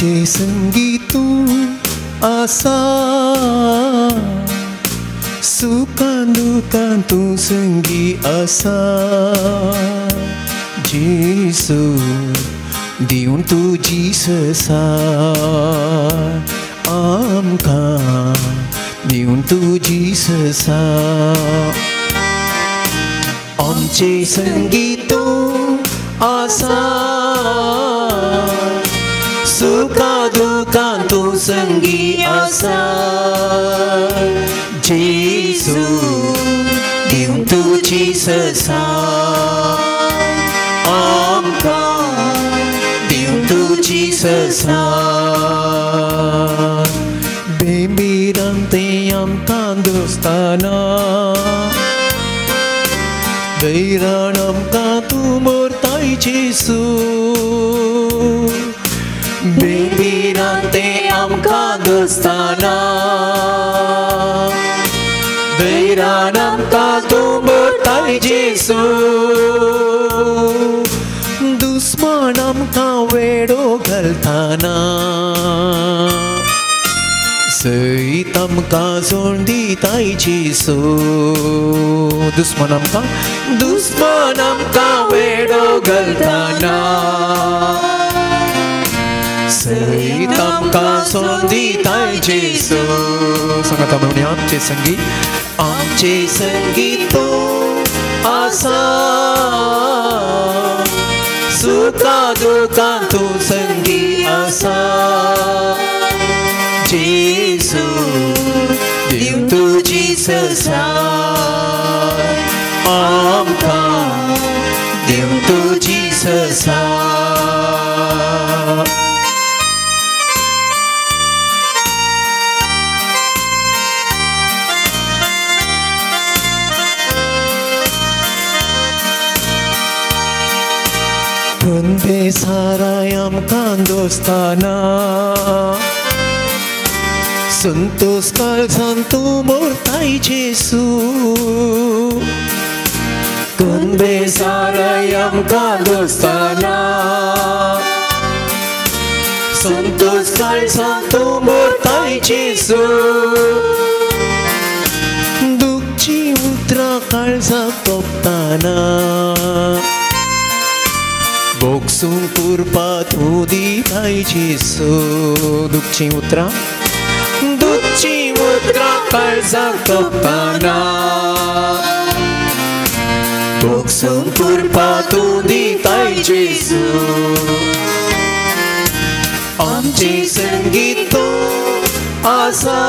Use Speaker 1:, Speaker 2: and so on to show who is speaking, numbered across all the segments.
Speaker 1: आमचे संगी तूं आसा, सुखान दुखान तूं संगी आसा। जेसू दिवन तुजी ससा आमकां, दिवन तुजी ससा। आमचे संगी तूं आसा, सुखा दुखान तूं संगी आसा। जेसू दिवन तुजी ससा आमकां, दिवन तुजी ससा। बेबिरांते आमकां दोस्ताना, दैरान आमकां तूं मोरताय जेसू। बेबिरांते आमकां दोस्ताना, दैरान आमकां तूं मोरताय जेसू। दुस्मान आमकां वेडो घालताना, सयत आमकां सोड दिताय जेसू। दुस्मान आमकां, दुस्मान आमकां वेडो घालताना, सयत आमकां सोड दिताय जेसू। सांगाता म्हणून आमचे संगी, आमचे संगी तूं आसा, सुखा दुखान तूं संगी आसा। जेसू दिवन तुजी ससा आमकां, दिवन तुजी ससा। बेसाराय आमकां दोस्ताना, संतोष काळजान तूं मोरताय जेसू। बेसाराय आमकां दोस्ताना, संतोष काळजान तूं मोरताय जेसू। दुखची उतरां काळजाक तोपताना, बोगसूंक कुरपा तूं दिताय जेसू। दुखची उतरां, दुखची उतरां काळजाक तोपताना, बोगसूंक कुरपा तूं दिताय जेसू। आमचे संगी तूं आसा,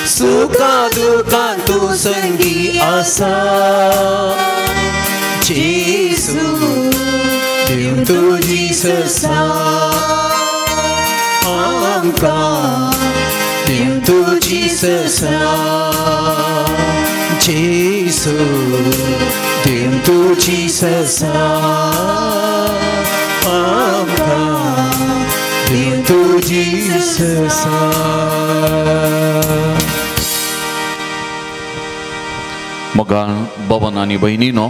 Speaker 1: सुखा दुखान तूं संगी आसा। जेसू दिवन तुजी ससा आमकां, दिवन तुजी ससा। जेसू दिवन तुजी ससा आमकां, दिवन तुजी ससा।
Speaker 2: मोगाळ भवन आनी भयणीनो,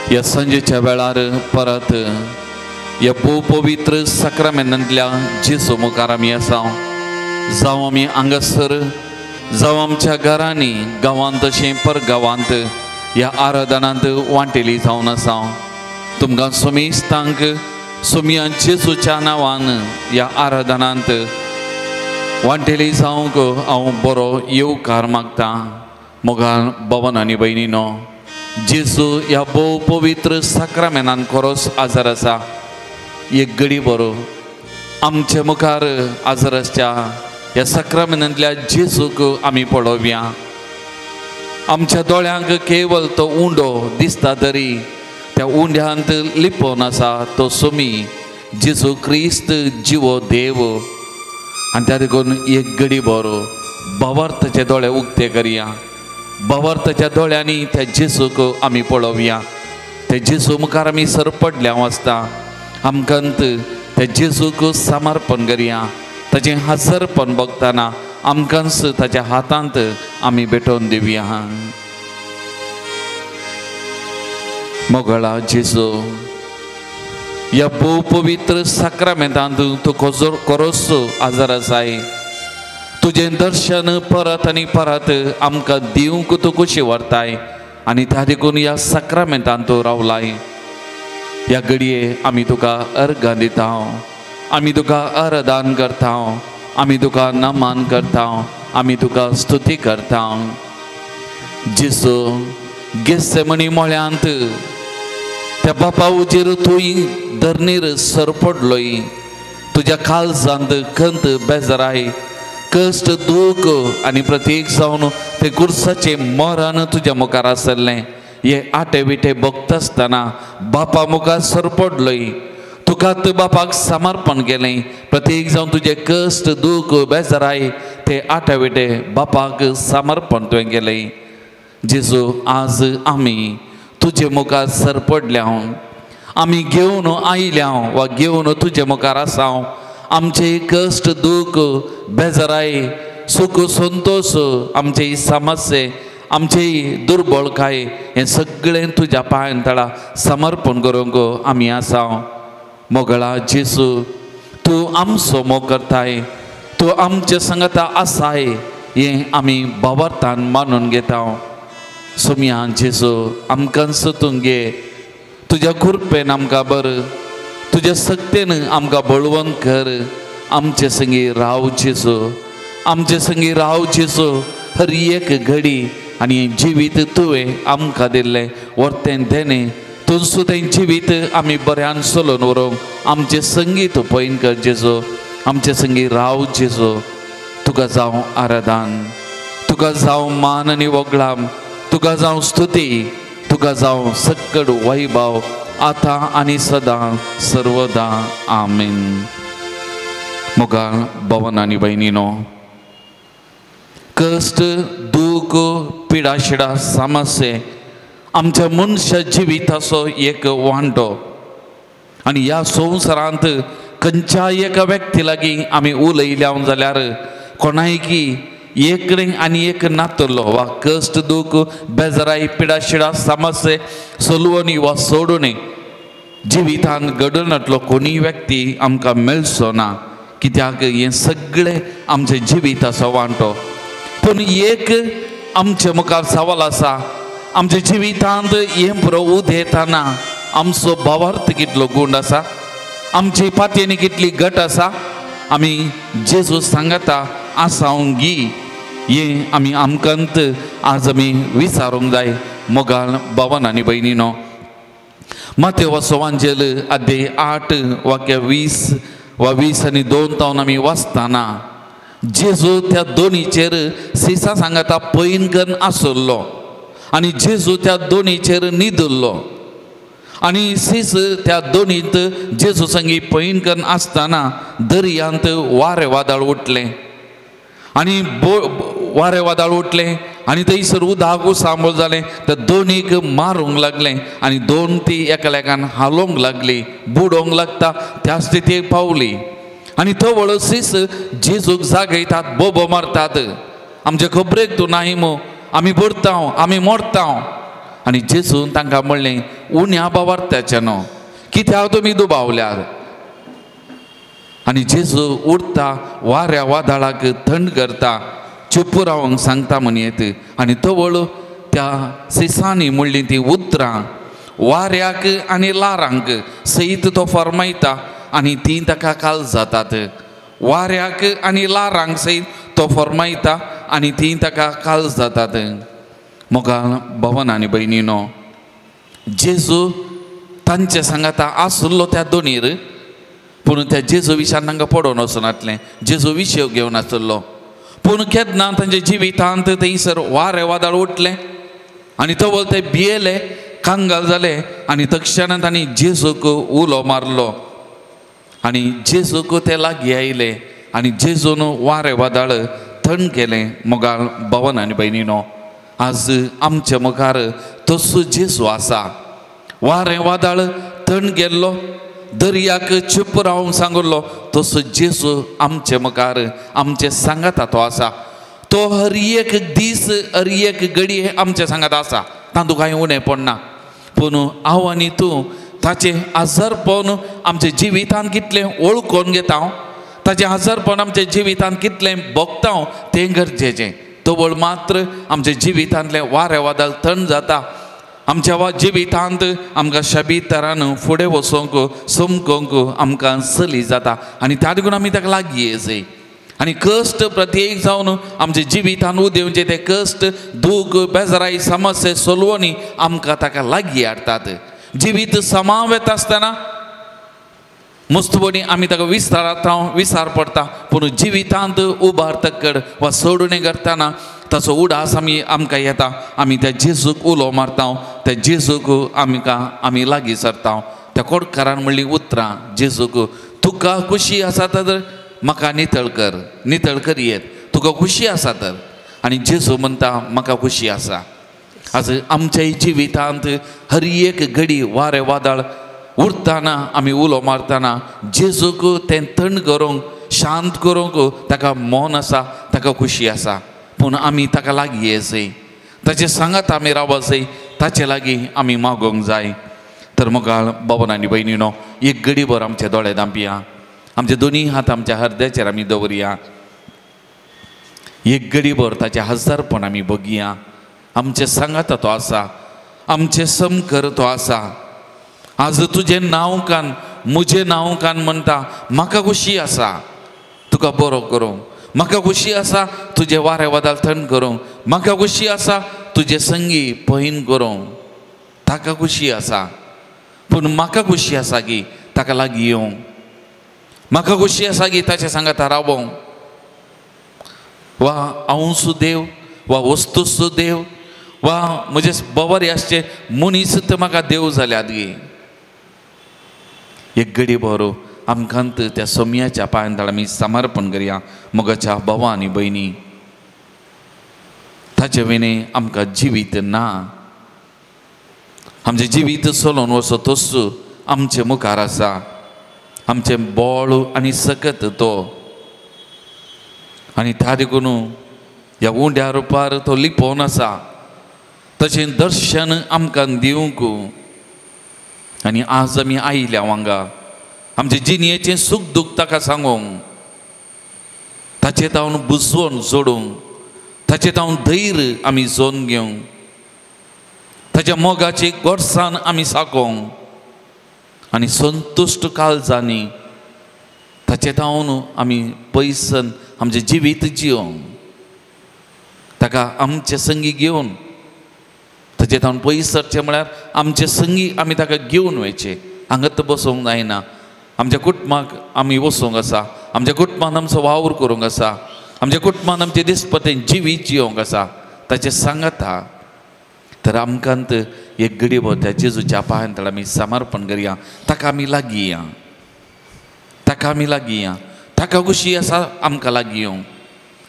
Speaker 2: ह्या सांजेच्या वेळार परत ह्या भोव पवित्र साक्रामेंतांतल्या जेजू मुखार आमी आसा। जावं आमी हांगासर, जावं आमच्या घरांनी, गांवांत तशें परगांवांत ह्या आराधनांत वांटेली जावन आसा। तुमकां सोमिस्तांक सोमिया जेजूच्या नांवान ह्या आराधनांत वांटेली जावंक हांव बरो येवकार मागता। मोगाळ भवन आनी भयणीनो, जेजू ह्या भोव पवित्र साक्रामेनान खरोच आजार आसा। एक घडी बरो आमचे मुखार आजार आसच्या ह्या साक्रामेनांतल्या जेजूक आमी पळोवया। आमच्या दोळ्यांक केवल तो उंडो दिसता तरी त्या उंड्यांत लिपोवन आसा तो सोमी जेजू क्रिस्त जिवो देव। आनी त्या देखून एक घडी बरो भावार्थाचे दोळे उक्ते करया, भावार्थाच्या दोळ्यांनी त्या जेजूक आमी पळोवया। त्या जेजू मुखार आमी सरपडल्या आसता, आमकां त्या जेजूक समर्पण करया। ताचें हजरपण बघताना आमकांच ताच्या हातांत आमी भेटोवन दिवया। मोगळा जेजू, ह्या भोव पवित्र साक्रामेंतांत तूं कोरोस आजार आसाय. तुजें दर्शन परत आनी परत आमकां दिवंक तूं खुशी व्हरताय आनी त्या देखून ह्या साक्रामेंतांत तूं रावलाय. ह्या घडये आमी तुका अर्घां दिता, आमी तुका अर्दान करता, आमी तुका नमन करता, आमी तुका स्तुती करता. जेजू गेत्सेमनी मळ्यांत त्या बापा उजेर तूं धरणीर सरपडलोय. तुज्या काळजांत खंत बेजाराय कश्ट दूख आनी प्रत्येक जावन ते कुर्साचें मरण तुज्या मुखार आसलें. हे आटे विटे भोगता आसतना बापा मुखार सरपडलोय. तुका तूं बापाक समर्पण केलें. प्रत्येक जावन तुजें कश्ट दूख बेजाराय ते आटे विटे बापाक समर्पण तुवें केलें. जेजू आज आमी तुजे मुखार सरपडल्या, आमी घेवन आयल्या वा घेवन तुजे मुखार आसा. आमचे कश्ट दूख बेजाराय सुख संतोश आमचे समस्ये आमची दुर्बळकाय हें सगळें तुज्या पांयां तळा समर्पण करूंक आमी आसा. मोगळा जेजू तूं आमचो मोग करताय, तूं आमचे संगता आसाय हें आमी भावार्थान मानून घेता. सोम्या जेजू आमकां सतून घे, तुज्या कृपेन आमकां बर, तुज्या सक्तेन आमकां बळवंत कर. आमचे संगी राव जेजू, आमचे संगी राव जेजू हर एक घडी. आनी जिवीत तुवें आमकां दिल्लें वर्तें देणें तुजो तें जिवीत आमी बऱ्यान चलोवन व्हरूंक आमचें संगीत पयन कर जेजू, आमचे संगी राव जेजू. तुका जावं आराधन, तुका जावं मान आनी वगळाम, तुका जावं स्तुती, तुका जावं सक्कड वैभव आतां आनी सदां सर्वदा. आमेन. मोगाळ भवन आनी भयणीनो, कश्ट दूख पिडाशिडा समस्ये आमच्या मनशा जिविताचो एक वांटो. आनी ह्या संवसारांत खंयच्याय एका व्यक्ती लागीं आमी उलयल्या जाल्यार कोणायकी एक आनी एक नातलो वा कश्ट दूख बेजाराय पिडाशिडा समस्ये सोलवणी वा सोडून जिवितांत घडून कोणीय व्यक्ती आमकां मेळचो ना. कित्याक हें सगळें आमच्या जिविताचो वांटो. पूण एक आमचे मुखार सवाल आसा, आमच्या जिवितांत हें पुरो उदेतना आमचो भावार्थ कितलो गूण आसा, आमची पातयेनी कितली घट आसा. आमी जेजू सांगता आसा गी हें आमी आमकांत आज आमी विचारूंक जाय. मोगाळ भावन आनी भयणीनो, मातेव सोवांजेल अध्याय 8 वाक्य 20 वा 20 आनी 2 तावन आमी वाचतना जेजू त्या दोनीचेर सिसा सांगता पैन करून आसलो आनी जेजू त्या दोनीचेर न्हिदलो आनी सीस त्या दोनीत जेजू संगी पैन करून आसतना दर्यांत वारें वादळ उठलें आनी वारें वादळ उठलें आनी थंयसर उदक उसांबळ जालें. त्या दोनीक मारूंक लागलें आनी दोन ती एकामेकान हालोवंक लागली, बुडोवंक लागता त्या स्थितीक पावली. आनी तवळ सीस जेजूक जागयतात, बोबो मारतात, आमचे खबरेक तूं नाही मू, आमी बुडता, आमी मोडता. आनी जेजून तांकां म्हणलें, उण्या बावार्थ्याचें न्हू, कित्याक तुमी दुबावल्यार. आनी जेजू उरता वाऱ्या वादळाक थंड करता, चुप रावंक सांगता म्हणयेत. आनी तवळ त्या सिसांनी म्हणलीं ती उतरां वाऱ्याक आनी लारांक सयत तो फरमायता आनी तीं ताका काल जातात. वाऱ्याक आनी लारांक सयत तो फरमायता आनी तीं ताका काल जातात. मोगाळ भवन आनी भयणीनो, जेजू तांचे सांगाता आसलो त्या दोनीर, पूण त्या जेजू विशयान तांकां पडोवन वचनातलें, जेजू विशय घेवन आसलो. पूण केन्ना तांच्या जिवितांत थंयसर वारें वादळ उठलें आनी तवळ ते भियेले, कांगाल जाले आनी तक्षणान तांणी जेजूक उलो मारलो आनी जेजूक ते लागीं आयले आनी जेजून वारें वादळ थंड केलें. मोगाळ भवन आनी भयणीनो, आज आमच्या मुखार तसो जेजू आसा. वारें वादळ थंड गेल्लो, दर्याक चुप रावंक सांगलो, तसो जेजू आमचे मुखार आमचे सांगाता तो आसा. तो हर एक दीस हर एक घडये आमचे सांगाता आसा, तातूंत कांय उणें पडना. पूण हांव आनी तूं ताचें आजारपण आमच्या जिवितांत कितलें वळखून घेता, ताचें आजारपण आमच्या जिवितांत कितलें भोगता तें गरजेचें. तवळ मात्र आमच्या जिवितांतलें वारें वादळ थंड जाता. आमच्या जिवितांत आमकां शबी तरान फुडें वचोंक समकोंक आमकां सली जाता आनी त्या देखून आमी ताका लागीं येयजय. आनी कश्ट प्रत्येक जावन आमच्या जिवितांत उदेवचे ते कश्ट, दूख, बेजाराय, समस्या, सोलवणी आमकां ताका लागीं हाडटात. जिवीत समा वेता आसतना मुस्तपणी आमी ताका विसरता, विसार पडटा, पूण जिवितांत उबार तक्कड वा सोडणे करतना ताचो उडास आमी आमकां येता. आमी त्या जेजूक उलो मारता, त्या जेजूक आमकां आमी लागीं सरता. त्या कोडकारान म्हणलीं उतरां जेजूक, तुका खुशी आसा तर म्हाका नितळ कर, नितळ कर येत, तुका खुशी आसा तर. आनी जेजू म्हणटा म्हाका खुशी आसा. आज आमच्या जिवितांत हर एक घडी वारें वादळ उरतना आमी उलो मारतना जेजूक तें थंड करूंक, शांत करूंक ताका मन आसा, ताका खुशी आसा. पूण आमी ताका लागीं येयजय, ताचे सांगात आमी रावजय, ताचे लागीं आमी मागोवंक जाय. तर मोगाळ बाबा आनी भयणीनो, एक घडीभर आमचे दोळे धांपया, आमचे दोनी हात आमच्या हरद्याचेर आमी दवरया, एक घडीभर ताचें हजारपण आमी बघया. आमचे सांगात तो आसा, आमचे समकर तो आसा. आज तुजें नांव कान, म्हजें नांव कान म्हणटा म्हाका खुशी आसा तुका बरो करूंक, म्हाका खुशी आसा तुजें वारें वादळ थंड करूंक, म्हाका खुशी आसा तुजें संगी पहीन करूंक. ताका खुशी आसा, पूण म्हाका खुशी आसा की ताका लागीं येवंक, म्हाका खुशी आसा की ताचे सांगाता रावोंक. वा हांवसू देव, वा वस्तूसू देव, वा म्हजे बवर आसचे मनीस तर म्हाका देव जाल्यात गे. एक घडी बरो आमकां त्या सोमयाच्या पांयान आमी समर्पण करया. मोगाच्या भावा आनी भयणी, ताचे विणे आमकां जिवीत ना. आमचें जिवीत चलोवन वचो तोच आमचे मुखार आसा, आमचें बळ आनी सकत तो. आनी त्या देखून ह्या उंड्या रुपार तो लिपोवन आसा, तशें दर्शन आमकां दिवंक. आनी आज आमी आयल्या वांगा आमचे जिणयेचें सूख दूख ताका सांगूंक, ताचे तावन बुजवण जोडूंक, ताचे तावन धैर्य आमी जोन घेवंक, ताच्या मोगाची गोडसाण आमी साकोंक आनी संतुश्ट काळजांनी ताचे तावन आमी पयसन आमचें जिवीत जियोंक, ताका आमचे संगी घेवन ताचे तावन पयस सरचें म्हळ्यार आमचे संगी आमी ताका घेवन वयचें. हांगात बसोवंक जायना. आमच्या कुटुंबाक आमी वचोंक आसा, आमच्या कुटुंबान आमचो वावर करूंक आसा, आमच्या कुटुंबान आमचें दिसपतें जिवीत जियोंक आसा, ताचें सांगाता. तर आमकां एक घडी त्या जेजूच्या पांयान आमी समर्पण करया, ताका आमी लागीं या, ताका आमी लागीं या. ताका खुशी आसा आमकां लागीं येवंक,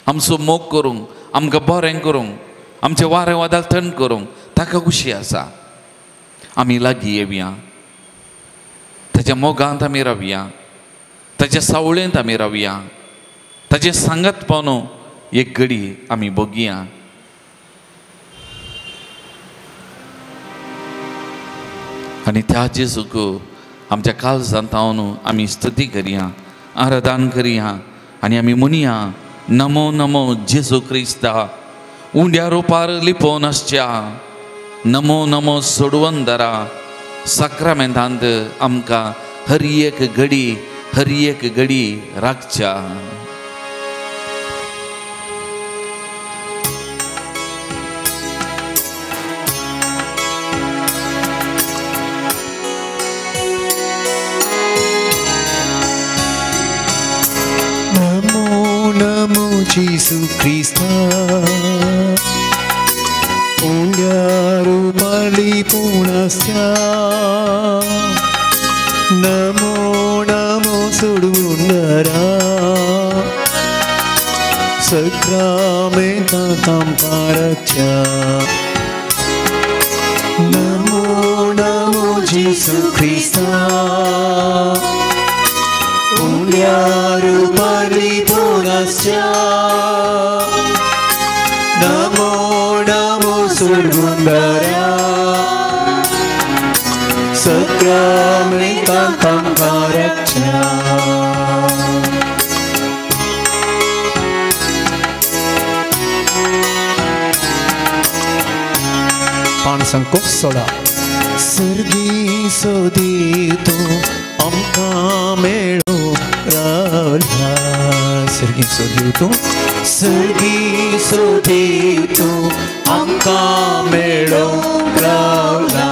Speaker 2: आमचो मोग करूंक, आमकां बरें करूंक, आमचें वारें वादळ थंड करूंक ताका खुशी आसा. आमी लागीं येवया, ताच्या मोगांत आमी रावया, ताच्या सावळेंत आमी रावया, ताचें सांगात पावन एक घडी आमी भोगया. आनी त्या जेजूक आमच्या काळजांत आमी स्तुती करया, आराधन करया आनी आमी म्हणया, नमो नमो जेजू क्रिस्ता, उंड्या रुपार लिपोवन आसच्या, नमो नमो सोडवंदरा, साक्रामेंतांत आमकां हर एक घडी, हर एक घडी राखच्या.
Speaker 1: नमो नमो जेसू क्रिस्ता, उंड्या रुपार लिपोवन आसच्या, नमो नमो सोडवंदरा, सक्रामेंतांत आमकां राखच्या. नमो नमो जेसू क्रिस्ता, उंड्या रुपार लिपोवन आसच्या, नमो नमो सोडवंदरा, साक्रामेंतांत आमकां रक्षा.
Speaker 3: पाणसंको 16.
Speaker 1: सर्गी सोदी तूं आमकां मेळो रावला.
Speaker 3: सर्गी सोदी तूं,
Speaker 1: सर्गी सोदी तूं आमकां मेळो रावला.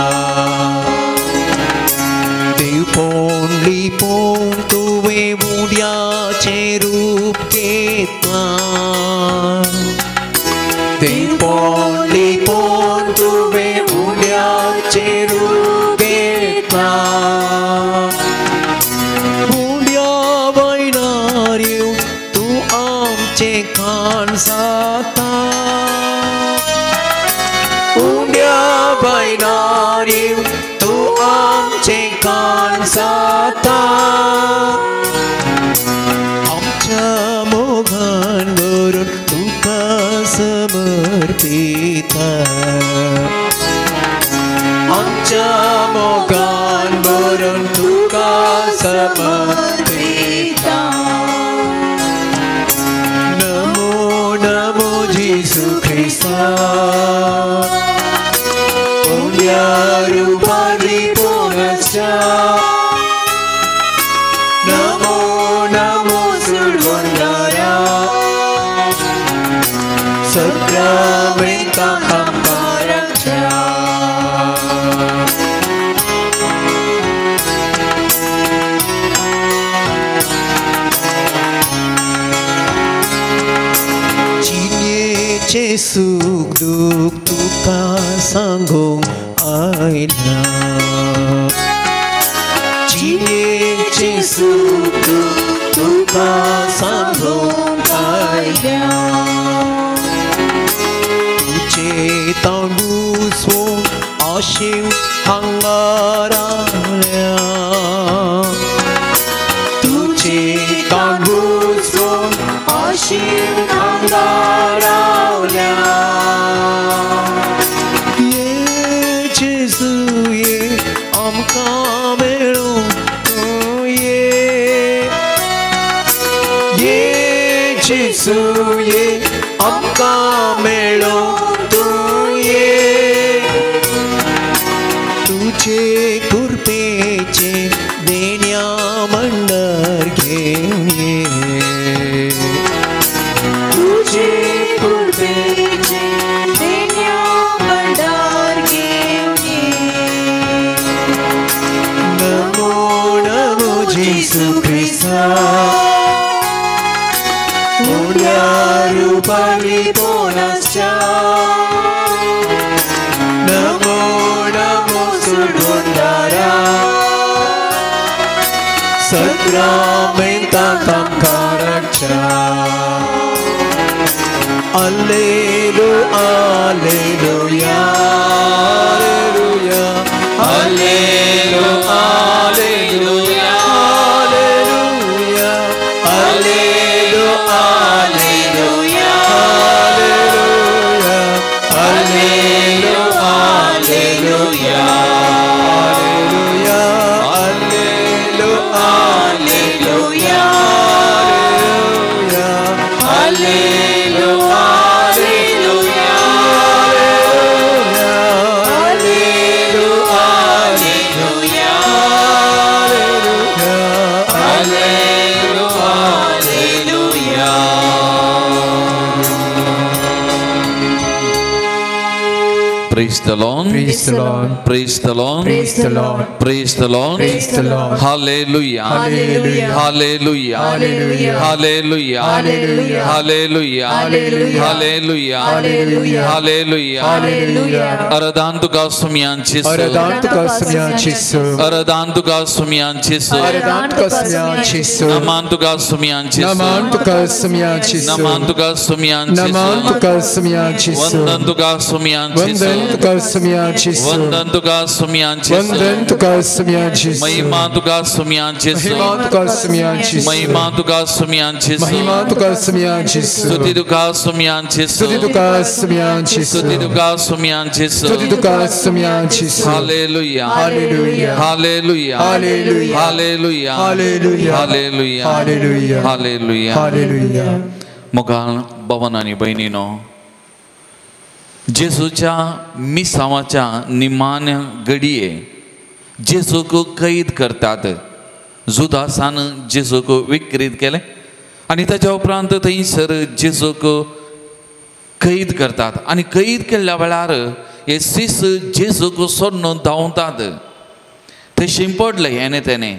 Speaker 1: देव पोवन लिपोवन तुवें उड्याचें रूप घेतलां. देव पोवन लिपोवन तुवें उड्याचें रूप घेतलां. उड्या वयणार येवन तूं आमचें खाण जाता. उड्या वयणार येवन तूं आमचें खाण जाता. आमच्या मोगान भरून तुका समर्पिता. आमच्या मोगान भरून तुका समर्पिता. नमो नमो जेसू ख्रिस्ता, उड्या रुपान लिपोवनाच्या. नमो नमो सुडवणाऱ्या, साक्रामेंतांत आमकां रक्षा. जिणेचें सूख दूख तुका सांगूंक आयलां. जिणेचें सूख दूख तुका सांगूंक आयलां. तुजें तांबूसवून आशेव हांगा रावल्या. तुजें तांबूसवून आशेव हांगा रावल्या. ये जेजू ये आमकां मेळूंक तूं ये. ये जेजू ये आमकां मेळूंक तूं ये. तुजे कृपेचें देण्या मंडळ घेवन ये.
Speaker 4: तुजे कृपेचें देण्या मंडळ घेवन ये.
Speaker 1: नमो नमो जेसू ख्रिस्ता, उड्या रुपान लिपोवनाच्या. नमो नमो सुडवणाऱ्या, साक्रामेंतांत आमकां रक्षा. Alleluia, alleluia, alleluia, alleluia, alleluia, alleluia, alleluia, alleluia, alleluia, alleluia, alleluia, alleluia, alleluia, alleluia, alleluia, alleluia, alleluia.
Speaker 2: Praise the Lord.
Speaker 3: Praise the Lord.
Speaker 2: Praise the Lord.
Speaker 3: Praise the Lord.
Speaker 2: Praise the Lord.
Speaker 3: Praise the Lord.
Speaker 2: Hallelujah.
Speaker 3: Hallelujah.
Speaker 2: Hallelujah.
Speaker 3: Hallelujah.
Speaker 2: Hallelujah.
Speaker 3: Hallelujah.
Speaker 2: Hallelujah.
Speaker 3: Hallelujah.
Speaker 2: Hallelujah.
Speaker 3: Hallelujah.
Speaker 2: Hallelujah.
Speaker 3: Hallelujah.
Speaker 2: अरदान तुका सुम्यांची
Speaker 3: अरदान तुका सुम्यांची
Speaker 2: अरदान तुका सुम्यांची
Speaker 3: अरदान तुका सुम्यांची
Speaker 2: नमान तुका सुम्यांची
Speaker 3: नमान तुका सुम्यांची
Speaker 2: नमान तुका सुम्यांची
Speaker 3: नमान तुका सुम्यांची
Speaker 2: वंदन तुका सुम्यांची
Speaker 3: वंदन तुका सुम्या जेसू,
Speaker 2: वंदन तुका सुम्या जेसू,
Speaker 3: वंदन तुका सुम्या जेसू,
Speaker 2: महिमा तुका सुम्या जेसू,
Speaker 3: महिमा तुका सुम्या जेसू,
Speaker 2: महिमा तुका सुम्या जेसू,
Speaker 3: महिमा तुका सुम्या जेसू,
Speaker 2: स्तुती तुका सुम्या जेसू,
Speaker 3: स्तुती तुका सुम्या जेसू,
Speaker 2: स्तुती तुका सुम्या जेसू,
Speaker 3: स्तुती तुका सुम्या जेसू।
Speaker 2: हालेलुया
Speaker 3: हालेलुया
Speaker 2: हालेलुया
Speaker 3: हालेलुया
Speaker 2: हालेलुया
Speaker 3: हालेलुया
Speaker 2: हालेलुया
Speaker 3: हालेलुया
Speaker 2: हालेलुया
Speaker 3: हालेलुया।
Speaker 2: मोगाळ भवन आनी भयणीनो, जेजूच्या मिसावाच्या निमाण्या घडये जेजूक कैद करतात। जुदासान जेजूक विक्रीत केलें आनी ताच्या उपरांत थंयसर जेजूक कैद करतात आनी कैद केल्ल्या वेळार हे सीस जेजूक सोडून धांवतात। ते शिंपडले हेणे तेणे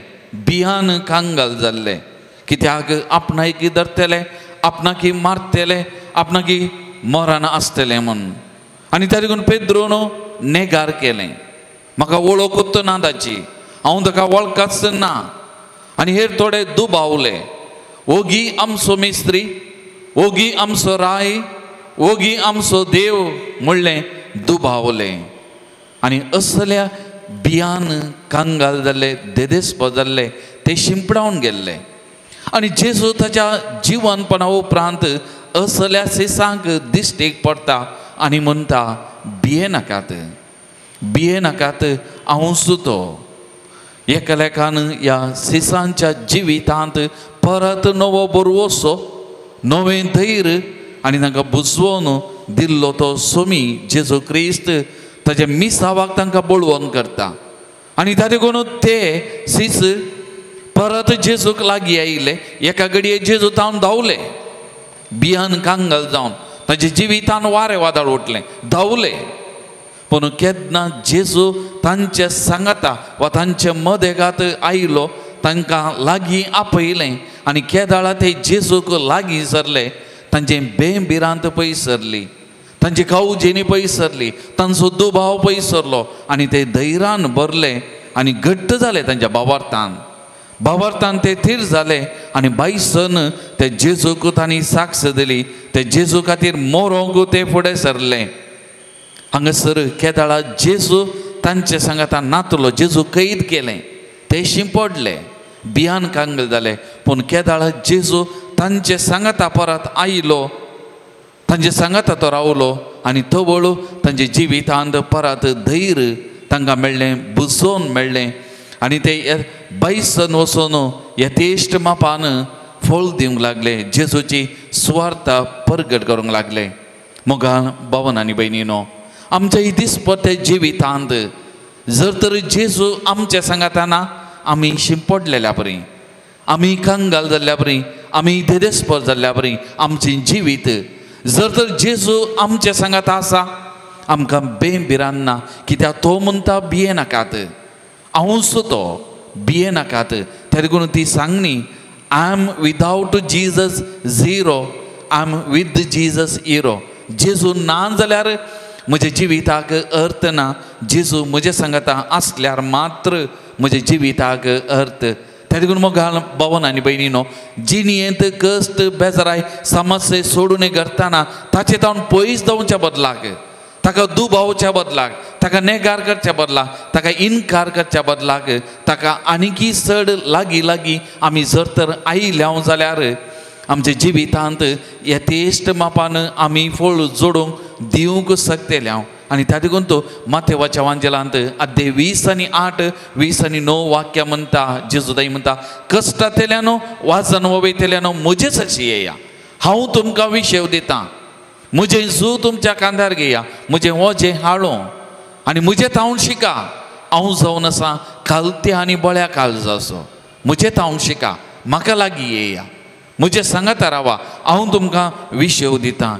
Speaker 2: बिहान कांगाल जाल्ले, कित्याक आपणाक धरतले, आपणाक मारतले, आपणाक मरण आसतलें म्हूण। आनी त्या देखून पेद्रोन नेगार केलें, म्हाका वळखूच ना ताची, हांव ताका वळखच ना। आनी हेर थोडे दुबावले, ओगी आमचो मिस्त्री, ओगी आमचो राय, ओगी आमचो देव म्हणलें दुबावले। आनी असल्या बियान कांगाल जाल्ले, देदेस्प जाल्ले, ते शिंपडावन गेल्ले। आनी जेजू ताच्या जिवनपणा उपरांत असल्या सिसांक दिश्टीक पडटा आनी म्हणटा, भिये नाकात, भिये नाकात, हांवूच तो। एकालेकान ह्या सिसांच्या जिवितांत परत नवो बरवसो, नवें धैर्य आनी तांकां बुजवोन दिल्लो तो सोमी जेजू क्रिस्त ताच्या मिसावाक तांकां बळवण करता। आनी ताचे देखून ते सीस परत जेजूक लागीं आयिल्ले। एका घडये जेजू तावन धांवले, बियान कांगाल जावन ताच्या जिवितान वारें वादळ उठलें, धांवले। पूण केन्ना जेजू तांचे सांगाता वा तांचे मदेगात आयलो, तांकां लागीं आपयलें आनी केदाळा ते जेजूक लागीं सरले, तांचे बेभिरांत पयस सरली, तांची कावजेनी पयस सरली, तांचो दुबाव पयस सरलो आनी ते धैर्यान भरले आनी घट्ट जाले तांच्या भावार्थान। भावार्थान ते थीर जाले आनी बायसन ते जेजूक तांणी साक्ष दिली, ते जेजू खातीर मोरोंक ते फुडें सरले। हांगासर केदाळा जेजू तांचे सांगाता नातलो, जेजू कैद केलें, ते शिंपडले, बियान कांगल जाले। पूण केदाळा जेजू तांचे सांगाता परत आयलो, तांचे सांगाता तो रावलो आनी तवळ तांचे जिवितांत परत धैर्य तांकां मेळ्ळें, बुजोवन मेळ्ळें आनी ते बायसन वचून यथेश्ट मापान फळ दिवंक लागले, जेजूची सुवार्ता परगट करूंक लागले। मोगाळ भवन आनी भयणीनो, आमच्या दिसपट्टे जिवितांत जर तर जेजू आमच्या सांगाताना आमी शिंपडलेल्या परी, आमी कंगाल जाल्ल्या परी, आमी धेदेस्पर जाल्ल्या परी आमचें जिवीत जर तर जेजू आमच्या सांगाता आसा, आमकां बेभिरांत ना, कित्याक तो म्हणटा भिये नाकात, हांवूच तो, भिये नाकात। त्या देखून ती सांगणी, I am without Jesus zero, I am with Jesus hero. जेजू ना जाल्यार म्हज्या जिविताक अर्थ ना, जेजू म्हज्या सांगाता आसल्यार मात्र म्हज्या जिविताक अर्थ। त्या देखून मोगाळ भवन आनी भयणीनो, जिणेंत कश्ट बेजाराय समस्या सोडून करतना ताचे तावन पयस जावच्या बदलाक, ताका दुबावच्या बदलाक, ताका नेगार करच्या बदलाक, ताका इनकार करच्या बदलाक, ताका आनीकी चड लागीं लागीं आमी जर तर आयल्या जाल्यार आमच्या जिवितांत यथेश्ट मापान आमी फळ जोडूंक दिवंक शकतले हांव। आनी त्या देखून तो माथेवाच्या वांजेलांत अध्याय 20 आनी 8, 20 आनी 9 वाक्य म्हणटा, जेजू म्हणटा, कश्टांतल्यान वाजन वयतल्यान म्हजेच अशी येया, हांव तुमकां विशेव दितां, म्हजें जू तुमच्या कांद्यार घेया, म्हजें वजें हाडो आनी म्हजें तावन शिका, हांव जावन आसा खालत्या आनी बळ्या काळजाचो, म्हजें तावन शिका, म्हाका लागीं येया, म्हजें सांगाता रावा, हांव तुमकां विशेव दितां।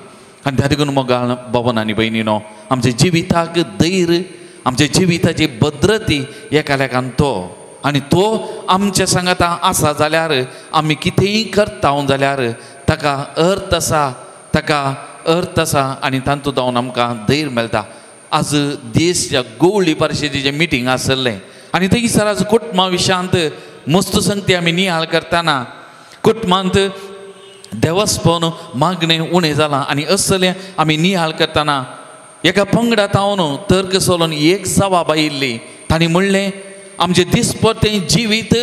Speaker 2: आनी त्या देखून मोगाळ भवन आनी भयणीनो, आमच्या जिविताक धैर्य, आमच्या जिविताची भद्रती एकालेकान तो आनी तो आमच्या सांगाता आसा जाल्यार आमी कितेंय करता जाल्यार ताका अर्थ आसा, ताका अर्थ आसा आनी तातूंत जावन आमकां धैर्य मेळटा। आज देशच्या गोवळी परिशदेचें मिटींग आसलें आनी थंयसर आज कुटुंबा विशयांत मस्त संगती आमी नियाळ करतना कुटुंबांत देवस्पण मागणें उणें जालां आनी असलें आमी नियाळ करतना एका पंगडा तावन तर्क सोलून एक जबाब आयिल्ली. तांणी म्हणलें आमचें दिसपट्टें जिवीत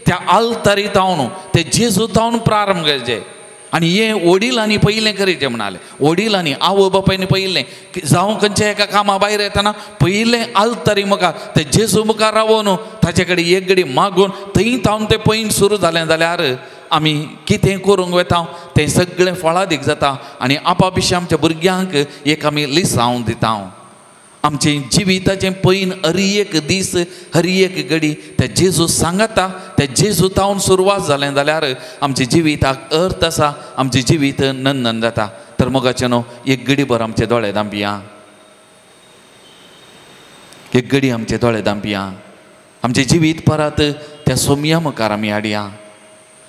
Speaker 2: त्या आल्तारी तावन ते जेजू तावन प्रारंभ करचें आनी हें वडिलांनी पयलें करचें म्हणाले. वडिलांनी आवय बापायनी पयलें जावं खंयच्या एका कामा भायर येतना पयलें आल्तारी मुखार ते जेजू मुखार रावोन ताचे कडेन एक घडी मागून थंय तावन तें पैन सुरू जालें जाल्यार आमी कितें करूंक वता तें सगळें फळादीक जाता आनी आपापिशी आमच्या भुरग्यांक एक आमी लिसांव दिता. आमचें जिविताचें पैन हर एक दीस हर एक घडी त्या जेजू सांगता त्या जेजू तावन सुरवात जालें जाल्यार आमच्या जिविताक अर्थ आसा, आमचें जिवीत नंदन जाता. तर मोगाचें न्हू एक घडी भर आमचे दोळे धांपया, एक घडी आमचे दोळे धांपया, आमचें जिवीत परत त्या सोमया मुखार आमी हाडया.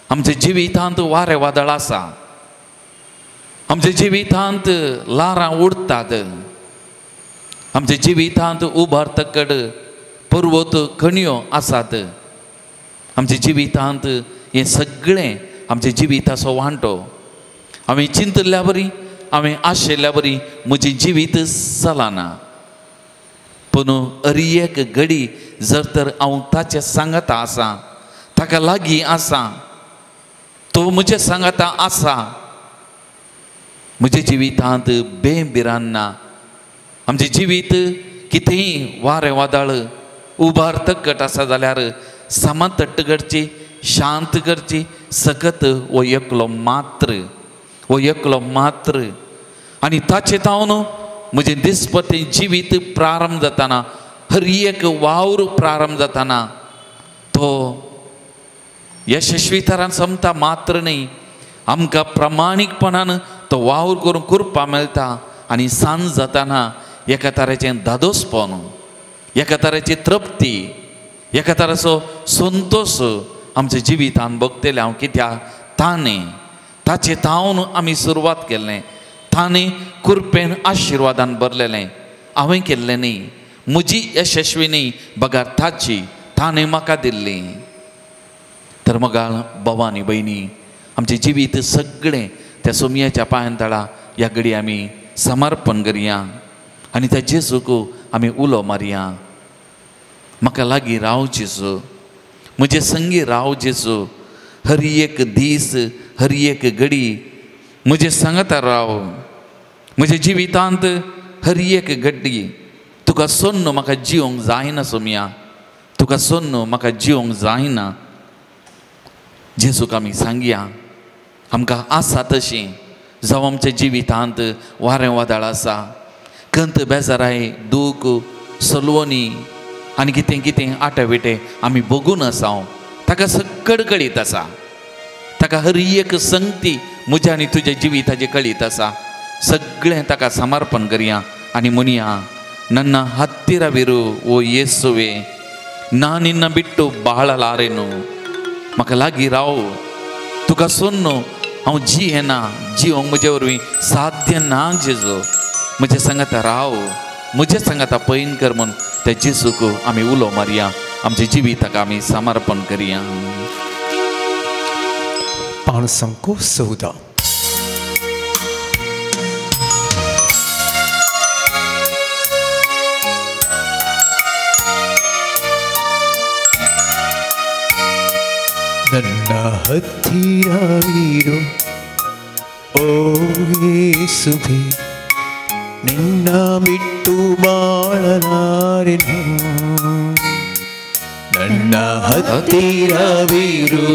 Speaker 2: आमच्या जिवितांत वारें वादळ आसा, आमच्या जिवितांत ल्हारां उडटात, आमच्या जिवितांत उबार तकड पर्वत खणयो आसात. आमच्या जिवितांत हें सगळें आमच्या जिविताचो वांटो. हांवें चिंतल्या बरी हांवें आशिल्ल्या बरी म्हजें जिवीत चलना, पूण हर एक घडी जर तर हांव ताचें सांगता आसा, ताका लागीं आसा, तो म्हजें सांगता आसा, म्हज्या जिवितांत बेभिरान ना. आमचें जिवीत कितेंय वारें वादळ उबार तकट आसा जाल्यार समतट्ट करची, शांत करची सकत हो एकलो मात्र, हो एकलो मात्र. आनी ताचे तावन म्हजें दिसपट्टें जिवीत प्रारंभ जाताना हर एक वावर प्रारंभ जाताना तो यशस्वी तरान समता मात्र न्ही, आमकां प्रामाणीकपणान तो वावर करून कृपा मेळटा. आनी सांज जाताना एका तरेचें धादोसपण, एका तरेची तृप्ती, एका तरेचो संतोश आमच्या जिवितान भोगतलें हांव. कित्याक ताणें ताचे तावन आमी सुरवात केल्लें, ताणें कृपेन आशिर्वादान भरलेलें, हांवें केल्लें न्ही, म्हजी यशस्वी न्ही बगर ताची, ताणें म्हाका दिल्ली. तर मगाळ भाव आनी भयणी आमचें जिवीत सगळें त्या सोमयाच्या पांयां तळा ह्या घडी आमी समर्पण करया आनी त्या जेजूक आमी उलो मारया. म्हाका लागीं राव जेजू, म्हजे संगी राव जेजू, हर एक दीस हर एक घडी म्हजे सांगता राव, म्हज्या जिवितांत हर एक घडी तुका सोडून म्हाका जिवंक जायना सोमया, तुका सोडून म्हाका जिवंक जायना. जेजूक आमी सांगया आमकां आसा तशी, जावं आमच्या जिवितांत वारें वादळ आसा, कंत बेजाराय दूख सलवणी आनी कितें कितें आटे विटे आमी भोगून आसा, ताका सगळं कळीत आसा, ताका हर एक संगती म्हज्या आनी तुज्या जिविताचें कळीत आसा. सगळें ताका समर्पण करया आनी म्हणया, नन्ना हत्तिरविರು ओ येसुवे, ना निन्न बिट्टु बाळलारेनु, म्हाका लागीं राव, तुका सोडून हांव जियेना, जिवंक म्हजे वरवीं साध्य ना जेजू, म्हजे सांगाता राव, म्हजे सांगाता पैन कर म्हूण त्या जेजूक आमी उलो मारया, आमच्या जिविताक आमी समर्पण करया.
Speaker 3: पाणसंको 14. ನನ್ನ ಹತ್ತಿರವಿರು ಓ ಯೇಸುವೇ, ನಿನ್ನ ಬಿಟ್ಟು ಬಾಳಲಾರೆನು. ನನ್ನ ಹತ್ತಿರವಿರು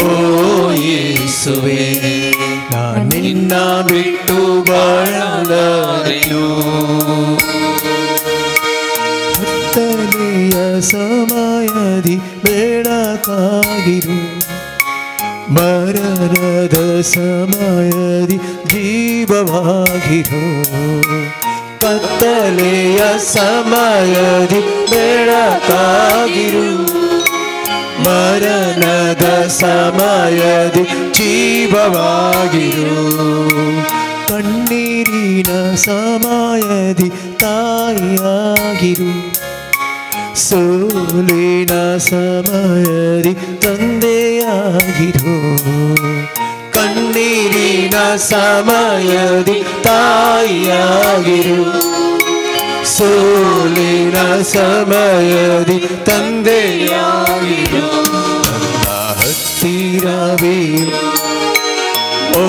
Speaker 3: ಓ ಯೇಸುವೇ, ನಿನ್ನ ಬಿಟ್ಟು ಬಾಳಲಾರೆನು. ಕತ್ತಲೆಯ ಸಮಯದಿ ಬೆಳಕಾಗಿರು, ಮರಣದ ಸಮಯದಿ ಜೀವವಾಗಿರು. ಕತ್ತಲೆಯ ಸಮಯದಿ ಬೆಳಕಾಗಿರು, ಮರಣದ ಸಮಯದಿ ಜೀವವಾಗಿರು. ಕಣ್ಣೀರಿನ ಸಮಯದಿ ತಾಯಿಯಾಗಿರು, ಸೋಲಿನ ಸಮಯದಿ ತಂದೆಯಾಗಿರು. ಕಣ್ಣೀರಿನ ಸಾವಿನ ಸಮಯದಿ ತಾಯಿಯಾಗಿರು, ಸೋಲಿನ ಸಮಯದಿ ತಂದೆಯಾಗಿರು. ನನ್ನ ಹತ್ತಿರವೇ ಓ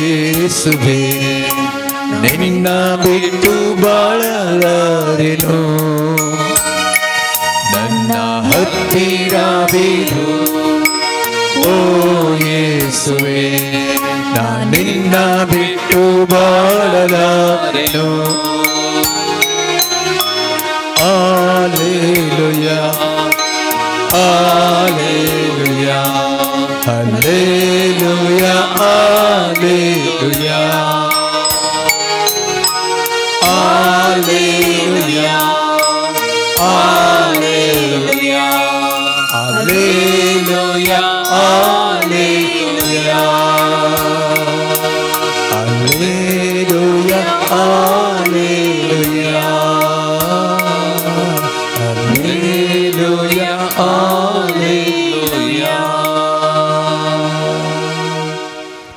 Speaker 3: ಯೇಸುವೇ, ನಿನ್ನ ಬಿಟ್ಟು ಬಾಳಲಾರೆನು. ನನ್ನ ಹತ್ತಿರವಿರು ಓ ಯೇಸುವೇ, ನಿನ್ನ ಬಿಟ್ಟು ಬಾಳಲಾರೆನು. Alleluia, alleluia, alleluia, alleluia, alleluia, alleluia, alleluia, alleluia, alleluia, alleluia, alleluia, alleluia.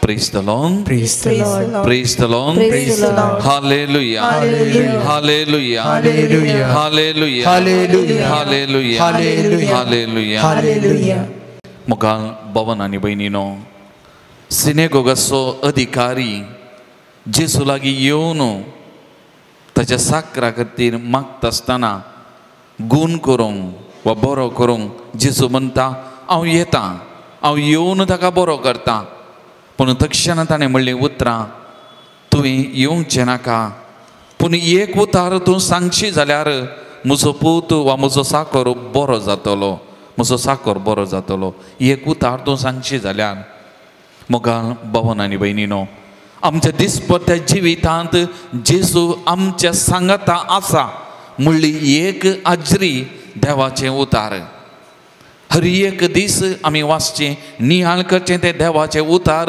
Speaker 2: Praise the Lord.
Speaker 3: Praise the Lord.
Speaker 2: Praise the Lord.
Speaker 4: Praise the Lord.
Speaker 2: Hallelujah.
Speaker 4: Hallelujah.
Speaker 2: Hallelujah.
Speaker 3: Hallelujah.
Speaker 2: Hallelujah.
Speaker 3: Hallelujah.
Speaker 2: Hallelujah.
Speaker 3: Hallelujah.
Speaker 2: Hallelujah.
Speaker 3: Hallelujah.
Speaker 2: मुखार भवन आनी भयणीनो, सिनेगोगाचो अधिकारी जेजू लागीं येवन ताच्या साकरा खातीर मागता आसतना गूण करूंक वा बरो करूंक जेजू म्हणटा, हांव येता, हांव येवन ताका बरो करता. पूण तक्षणा ताणें म्हणलीं उतरां, तुवें येवचें नाका, पूण एक उतार तूं सांगशी जाल्यार म्हजो पूत वा म्हजो साकर बरो जातलो, म्हजो साकर बरो जातलो. एक उतार तूं सांगशी जाल्यार. मोगाल भवन आनी भयणीनो, आमच्या दिसपट्ट्या जिवितांत जेजू आमच्या सांगाता आसा म्हणली एक आजरी देवाचें उतार. हर एक दीस आमी वाचचें, निहाळ करचें तें देवाचें उतार,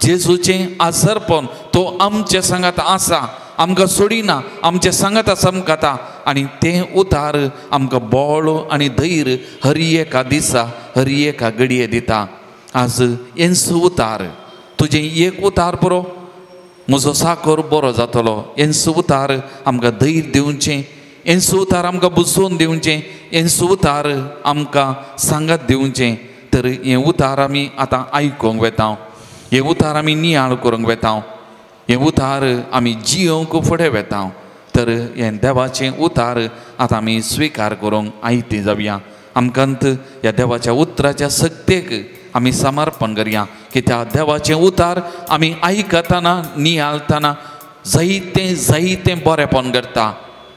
Speaker 2: जेजूचें आसरपण. तो आमच्या सांगात आसा, आमकां सोडिना, आमच्या सांगाता समकाता. आनी तें उतार आमकां बळ आनी धैर्य हर एका दिसा हर एका घडये दिता. आज येन्सू उतार, तुजें एक उतार पुरो म्हजो साकर बरो जातलो. येन्सू उतार आमकां धैर्य दिवचें, येन्सू उतार आमकां बुजोवन दिवचें, येन्सू उतार आमकां सांगात दिवचें. तर हें उतार आमी आतां आयकूंक वेता, हें उतार आमी नियाळ करूंक वेता, हें उतार आमी जियोवंक फुडें वेता. तर हें देवाचें उतार आतां आमी स्विकार करूंक आयती जावया. आमकां ह्या देवाच्या उतराच्या सक्तेक आमी समर्पण करया की त्या देवाचें उतार आमी आयकतना नियाळतना जायतें जायतें बरेंपण करता,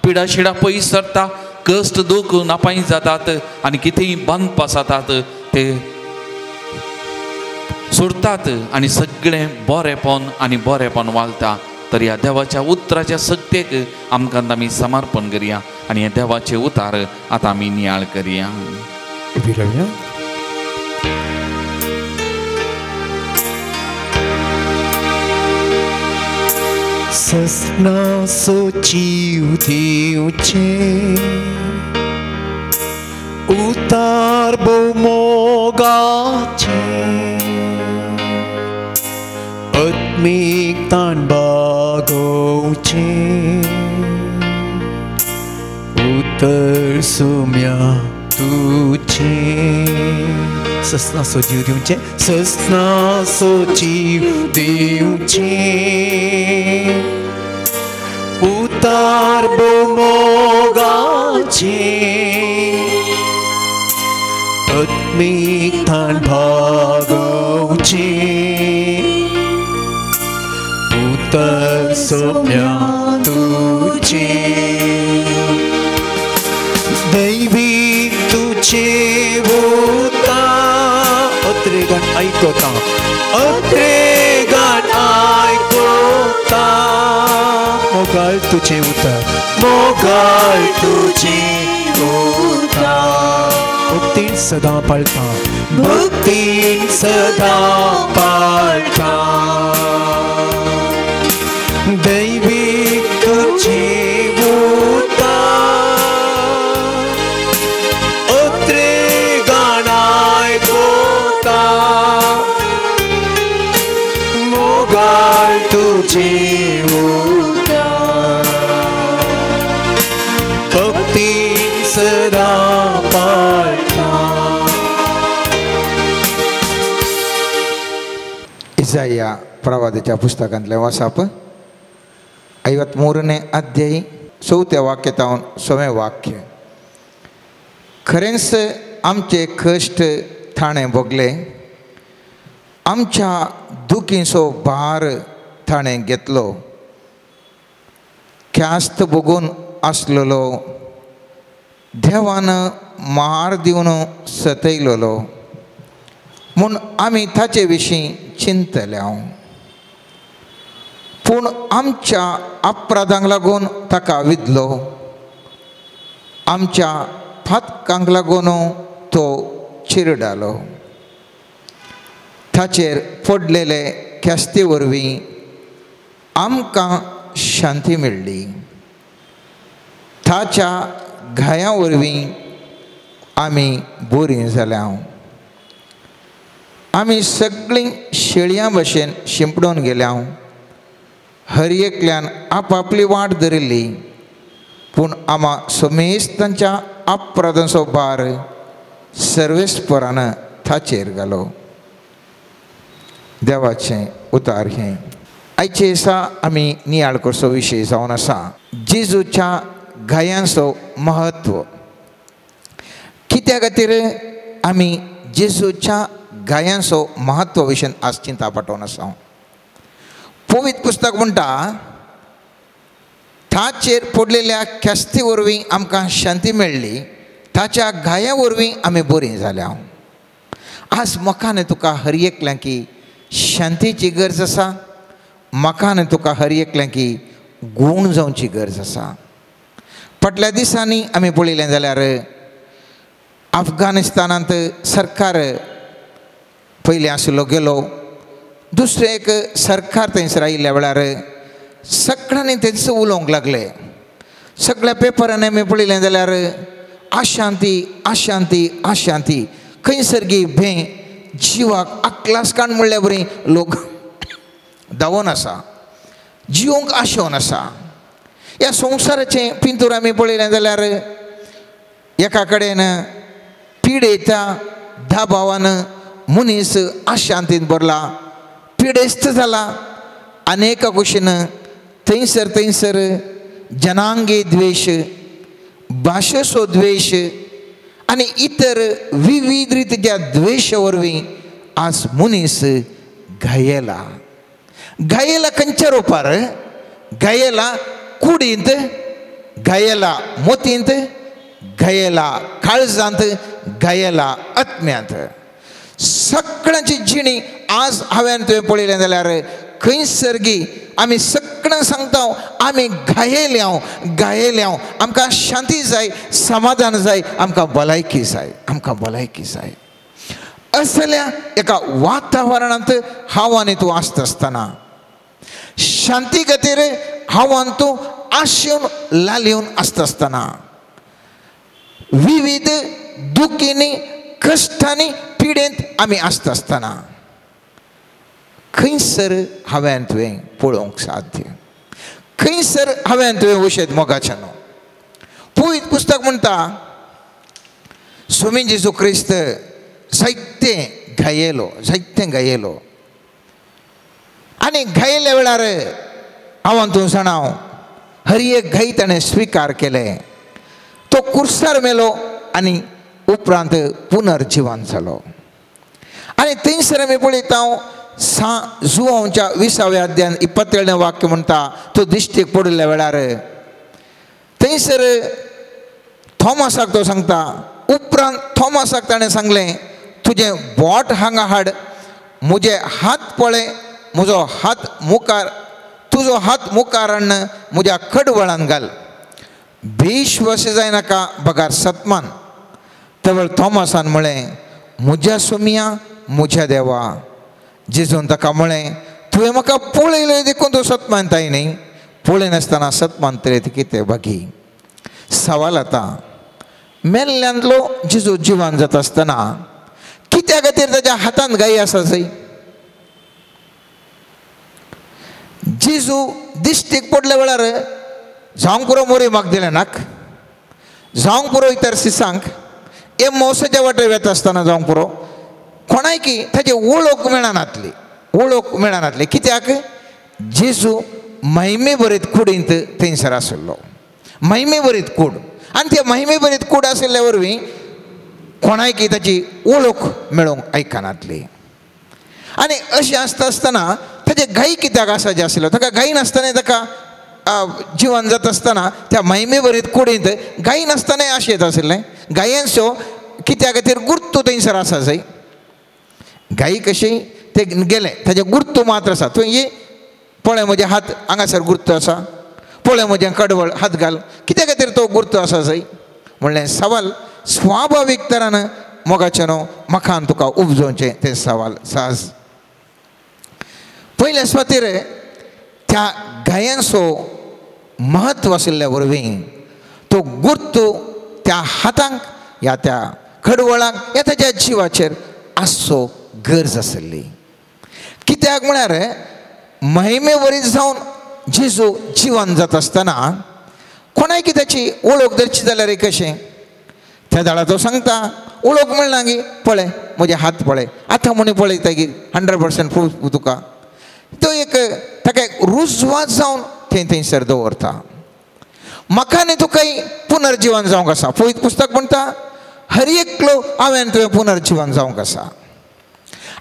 Speaker 2: पिडाशिडा पयस सरता, कश्ट दूख नापाय जातात आनी कितेंय बांदपास जातात ते सोडतात आनी सगळें बरेंपण आनी बरेंपण वालता. तर ह्या देवाच्या उतराच्या सक्तेक आमकां आमी समर्पण करया आनी ह्या देवाचें उतार आतां आमी नियाळ करया.
Speaker 3: उबी रावया. ससनासो जीव दिवचें उतार भोव मोगाचें, आत्मीक ताण बागोवचें उतर सुम्या तुजें. ससनासो जीव दिवचें, ससनासो जीव दिवचें उतार भोव मोगाचें, आत्मीक ताण भागोवचें उतर सोम्या तुजें. दैवी तुजें उतार अत्रेगान आयकता, अत्रेगान आयकता. मोगाळ तुजें उतर, मोगाळ तुजें उतर, भक्तीन सदां पाळता, भक्तीन सदां पाळता. दैवी तुजें उतर अत्रेगान आयकता, मोगाळ
Speaker 1: तुझे उतार भक्ती सदा पाळता.
Speaker 5: इसाया प्रवादाच्या पुस्तकांतलें वाचप 53 अध्याय 4 वाक्य 6 वाक्य. खरेंच आमचे कश्ट थाणे भोगले, आमच्या दुखीचो भार थाणे घेतलो, ख्यास्त भोगून आसलेलो, देवान मार दिवन सतयलेलो म्हूण आमी ताचे विशीं चिंतले. पूण आमच्या अपराधांक लागून ताका विदलो, आमच्या फातकांक लागून तो चिरडालो. ताचेर पडलेले ख्यास्ती वरवीं आमकां शांती मेळ्ळी, ताच्या घाया वरवीं आमी बरीं जाल्या. आमी सगळीं शेळयां भशेन शिंपडून गेल्या, हर एकल्यान आपापली वाट धरिल्ली, पूण आमा समेस्त तांच्या अपराधांचो भार सर्वेस्परान ताचेर घालो. देवाचें उतार हें. आयचे दिसा आमी नियाळ करचो विशय जावन आसा जेजूच्या घायांचो महत्व. कित्या खातीर आमी जेजूच्या घायांचो महत्व विशय आज चिंता पाठोवन आसा. पवित्र पुस्तक म्हणटा ताचेर पडलेल्या ख्यास्ती वरवीं आमकां शांती मेळ्ळी, ताच्या घाया वरवीं आमी बरीं जाल्या. आज म्हाका न्ही तुका हर एकल्याक की शांतीची गरज आसा, म्हाका न्ही तुका हर एकल्याक की गूण जावची गरज आसा. फाटल्या दिसांनी आमी पळयलें जाल्यार अफगाणिस्तानांत सरकार पयलीं आशिल्लो गेलो, दुसरें एक सरकार थंयसर आयिल्ल्या वेळार सगळ्यांनी थंयसर उलोवंक लागले. सगळ्या पेपरांनी आमी पळयलें जाल्यार अशांती अशांती अशांती, खंयसर गी भें जिवाक अकलास काण म्हणल्या बरी लोक धांवोन आसा, जिवंक आशेवन आसा. ह्या संवसाराचें पिंतूर आमी पळयलें जाल्यार एका कडेन पिडेच्या दबावान मनीस अशांतीन भरला, पिडेस्त जाला. आनी एका कुशीन थंयसर थंयसर जनांगी द्वेश, भाशेचो द्वेश आनी इतर विविध रितीच्या द्वेशा वरवीं आज मनीस घायेला. घायेला खंयच्या रुपार? घायेला कुडींत, घायेला मोतींत, घायेला काळजांत, घायेला आत्म्यांत. सगळ्यांची जिणी आज हांवें तुवें पळयलें जाल्यार खंयसर गी आमी सगळ्यांक सांगता आमी घायेल्या घायेल्या, आमकां शांती जाय, समाधान जाय, आमकां भलायकी जाय, आमकां भलायकी जाय. असल्या एका वातावरणांत हांव आनी तूं आसता आसतना शांती खातीर हांव आनी तूं आशेवन लालेवन आसता आसतना विविध दुखींनी कश्टांनी पिडेंत आमी आसता आसतना खंयसर हांवें तुवें पळोवंक साध्य, खंयसर हांवें तुवें औषध मोगाचें न्हू. पवित्र पुस्तक म्हणटा स्वामी जेजू क्रिस्त जायतें घायेलो, जायतें घायेलो. आनी घायेल्या वेळार हांव तूं जाणा हर एक घाई ताणें स्विकार केलें, तो कुर्सार मेलो आनी उपरांत पुनर्जिवन जालो. आनी थंयसर आमी पळयता जुवांच्या 20व्या अध्यायान 27 वाक्य म्हणटा तो दिश्टीक पडिल्ल्या वेळार थंयसर थॉमसाक तो सांगता. उपरांत थॉमसाक ताणें सांगलें तुजें बोट हांगा हाड, म्हजे हात पळय, म्हजो हात मुखार, तुजो हात मुखार हाडून म्हज्या कडवळान घाल, बेश्वस जायनाका बगार सतमान. तेवेळ थॉमसान म्हळें म्हज्या सोमिया म्हज्या देवा. जेजून ताका म्हळें तुवें म्हाका पळयलें देखून तूं सत मानताय न्ही, पळयनासतना सत मानतलें ती कितें बाकी. सवाल आतां मेल्ल्यांतलो जेजू जिवन जाता आसतना कित्या खातीर ताच्या हातांत गायी आसा जय? जेजू दिश्टीक पडल्या वेळार जावंक पुरो मोरी मागदिलेनाक, जावंक पुरो इतर सिसांक, हे मौसाच्या वाटेर वेता आसतना जावंक पुरो कोणायकी ताची वळख मेळनातली, वळख मेळनातली. कित्याक जेजू महिमे भरीत कुडींत थंयसर आशिल्लो, महिमे भरीत कूड, आनी ते महिमे भरीत कूड आशिल्ल्या वरवीं कोणायकी ताची वळख मेळोवंक आयकनातली. आनी अशें आसता आसतना ताचे घाई कित्याक आसा जे आशिल्लो, ताका घाई नासतना ताका जिवन जाता आसतना त्या महिमे भरीत कुडींत घाई नासतना अशें येता आशिल्लें. गायांचो कित्या खातीर गुर्तू थंयसर आसा जाय, गाई कशी ते गेले ताजे गुर्तू मात्र आसा. तुवें ये पळय म्हजे हात हांगासर गुर्तू आसा, पळय म्हजें कडवळ हात घाल, कित्या खातीर तो गुर्तू आसा जाय म्हणलें सवाल स्वाभावीक तरान मोगाचें न्हू म्हाका तुका उपजोवचें तें सवाल सहज. पयले सुवातेर त्या गायांचो म्हत्व आशिल्ल्या वरवीं तो गुर्तू त्या हातांक या त्या खडवळांक या ताच्या जिवाचेर आसचो गरज आशिल्ली. कित्याक म्हळ्यार महिमे वरी जावन जेजू जिवन जाता आसतना कोणायकी ताची वळख धरची जाल्यार कशें त्या दाडा तो सांगता वळख मेळना गी, पळय म्हजे हात पळय, आतां म्हणी पळयता गी 100% प्रूफ तुका. तो एक ताका एक रुजवात जावन थंय थंयसर दवरता. म्हाका न्ही तुकाय पुनर्जिवन जावंक आसा. पवित्र पुस्तक म्हणटा हर एकलो हांवें तुवें पुनर्जिवन जावंक आसा.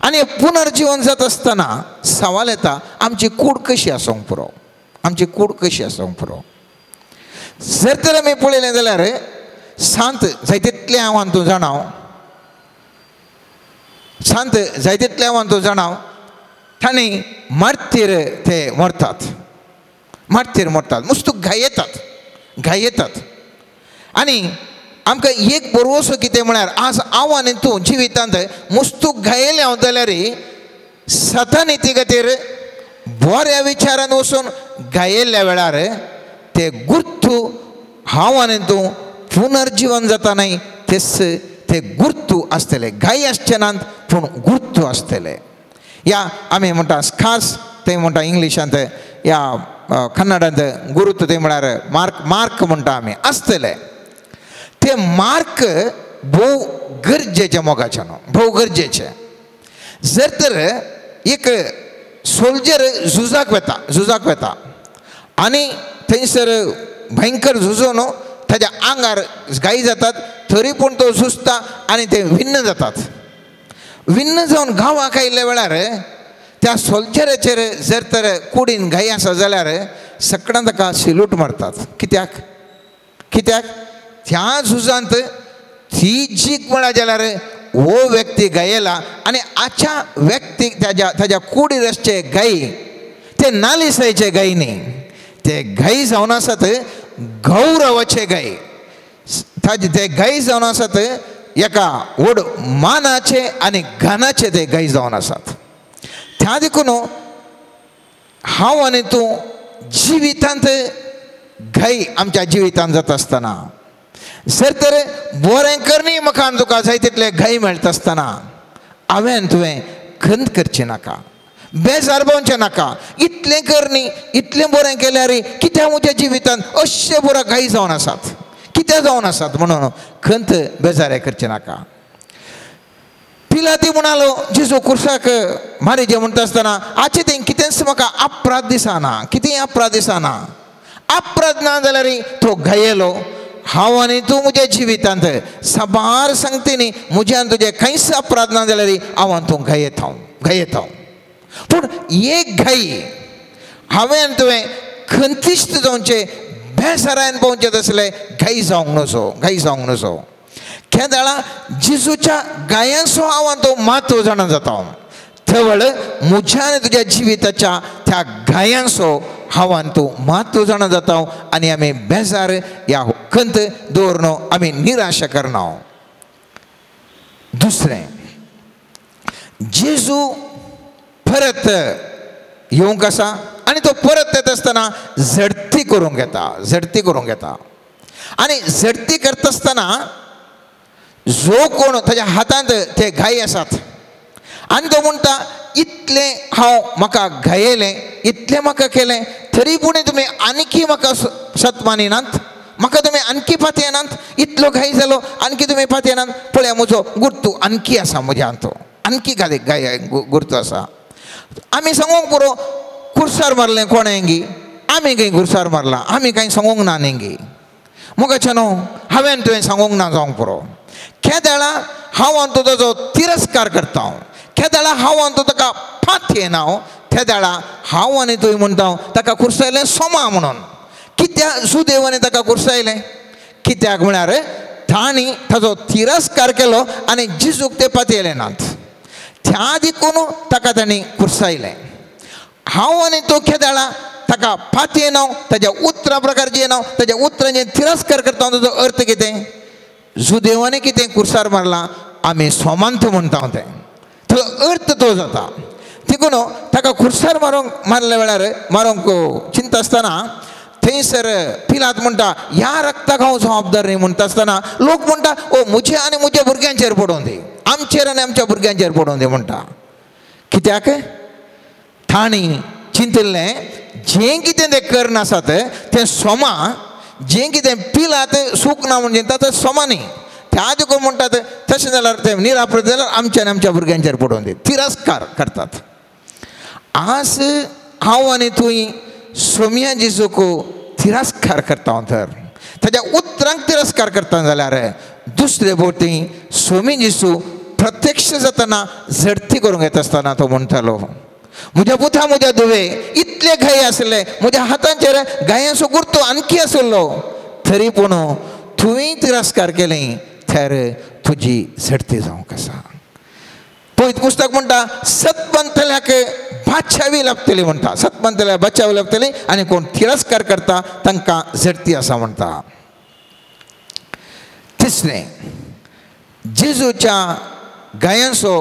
Speaker 5: आनी पुनर्जिवन जाता आसतना सवाल येता आमची कूड कशी आसूंक पुरो, आमची कूड कशी आसूंक पुरो. जर तर आमी पळयलें जाल्यार शांत जाय तितलें हांव आनी तूं जाणाव, शांत जाय तितलें हांव आनी तूं जाणाव, तांणी मार्तीर ते मरतात, मार्तीर मरतात, मुस्तू घायेतात, घायेतात. आनी आमकां एक बरोसो कितें म्हळ्यार आज हांव आनी तूं जिवितांत मुस्तूक घायेलें हांव जाल्यार सतानिती खातीर बऱ्या विचारान वचून घायेल्ल्या वेळार ते गुर्तू हांव आनी तूं पुनर्जिवन जाता न्हय तेच ते गुर्तू आसतले, घाई आसचे नात पूण गुर्तू आसतले. या आमी म्हणटा स्कार्स ते म्हणटा इंग्लिशांत या कन्नडांत गुरुत्व ते म्हळ्यार मार्क, मार्क म्हणटा आमी आसतले. ते मार्क भोव गरजेचे मोगाचे न्हू, भोव गरजेचे. जर तर एक सोल्जर झुजाक वता, झुजाक वता आनी थंयसर भयंकर झुजून ताज्या आंगार घाई जातात, तरी पूण तो झुजता आनी ते विन्न जातात. विन्न जावन गांवाक आयिल्ल्या वेळार त्या सोल्जराचेर जर तर कुडीन घाई आसा जाल्यार सगळ्यां ताका सिलूट मारतात. कित्याक? कित्याक त्या झुजांत ती जीक म्हणा जाल्यार हो व्यक्ती गायेला आनी आच्या व्यक्तीक ताज्या ताज्या कुडीर आसचे गाई ते नालिसायचे गाई न्ही, ते गाई जावन आसात गौरवाचे गाई, ताजे ते गाई जावन आसात एका व्हड मानाचे आनी गानाचे ते गाई जावन आसात. त्या देखून हांव आनी तूं जिवितांत गाई आमच्या जिवितांत जाता आसतना जर तर बरें करणी म्हाका तुका जाय तितले घाई मेळटा आसतना हांवें तुवें खंत करचें नाका, बेजार पावचें नाका. इतलें करणी इतलें बरें केल्यार कित्याक म्हज्या जिवितांत अशें बरो घाई जावन आसात, कित्याक जावन आसात म्हणून खंत बेजारे करचें नाका. पिलाती म्हणालो जेजू खुर्साक मारिजे म्हणटा आसतना आचे तें कितेंच म्हाका अपराध दिसना, कितेंय अपराध दिसना. अपराध ना जाल्यार तो घायेलो. हांव आनी तूं म्हज्या जिवितांत साबार सांगते न्ही म्हज्यान तुजें कांयच अपराध ना जाल्यार हांव आनी तूं घायेता, घायेता. पूण एक घाई हांवें आनी तुवें खंतिश्त जावचें, बेजारान पावचें तसलें घाई जावंक नजो, घाई जावंक नजो. केदाळा जेजूच्या गायांचो हांव आनी तूं म्हत्व जाणा जाता, थवळ म्हज्या आनी तुज्या जिविताच्या त्या गायांचो हांव आनी तूं म्हत्व जाणा जाता आनी आमी बेजार या खंत दवरन आमी निराशा करना. दुसरें, जेजू परत येवंक आसा आनी तो परत येता आसतना झडती करूंक येता, झडती करूंक येता. आनी झडती करता आसतना जो कोण ताज्या हातांत ते घाई आसात आनी तो म्हणटा इतलें हांव म्हाका घायलें, इतलें म्हाका केलें, तरी पूण तुमी आणखी म्हाका सत मानिनात, म्हाका तुमी आणखी पातयेनात, इतलो घाय जालो आणखी तुमी पातयेनात. पळया म्हजो गुर्तू आणखी आसा म्हज्यांत, आणखी गाय गुर्तू आसा. आमी सांगूंक पुरो खुर्सार मारलें कोणेंगी, आमी खंय खुर्सार मारला, आमी कांय सांगूंक ना न्ही. मोगाच्या न्हू हांवें तुवें सांगूंक ना जावंक पुरो. केदळा हांव अंतो ताजो तिरस्कार करता, केदळा हांव अंतो ताका पातयेना, तेदळा हांव आनी तुवें म्हणटा ताका खुर्सायलें सोमा म्हणून. कित्याक सुदेवानी ताका खुर्सायलें? कित्याक म्हळ्यार तांणी ताजो तिरस्कार केलो आनी जिजूक ते पातयेले नात, त्या देखून ताका तांणी खुर्सायलें. हांव आनी तो केदळा ताका पातयेना, ताज्या उतरां प्रकार येना, ताज्या उतरांचे तिरस्कार करता, ताजो अर्थ कितें? जुदेवानी कितें खुर्सार मारला, आमी सोमांत म्हणटा तें, ताजो अर्थ तो जाता. देखून ताका खुर्सार मारूंक मारल्या वेळार मारूंक चिंता आसतना थंयसर पिलात म्हणटा ह्या रक्ताक हांव जबाबदार न्ही म्हणटा आसतना लोक म्हणटा ओ म्हजे आनी म्हज्या भुरग्यांचेर पडोवन दी, आमचेर आनी आमच्या भुरग्यांचेर पडोवन दी म्हणटा. कित्याक? तांणी चिंतिल्लें जें कितें तें करनासात तें सोमा, जें कितें पिलात सूख ना म्हण चिंता तें सोमा न्ही. त्या देखून म्हणटात तशें जाल्यार तें निराप्रत जाल्यार आमच्या आनी आमच्या भुरग्यांचेर पडोवन दी, तिरस्कार करतात. आज हांव आनी तुवें सोम्या जेजूक तिरस्कार करता तर ताज्या उतरांक तिरस्कार करता जाल्यार दुसरे भोवती सोमी जेजू प्रत्यक्ष जातना झडती करूंक येता आसतना तो म्हणटालो म्हज्या पुता म्हज्या धुवे इतले घाय आसले, म्हज्या हातांचेर घायांचो गुर्तो आणखी आसलो, तरी पूण तुवें तिरस्कार केलें तर तुजी झडती जावंक आसा. पवित्र पुस्तक म्हणटा सतमंतल्याक बादशावी लाभतली म्हणटा, सतमंतल्याक बादशावी लाभतली आनी कोण तिरस्कार करता तांकां झडती आसा म्हणटा. तिसरें, जेजूच्या गायांचो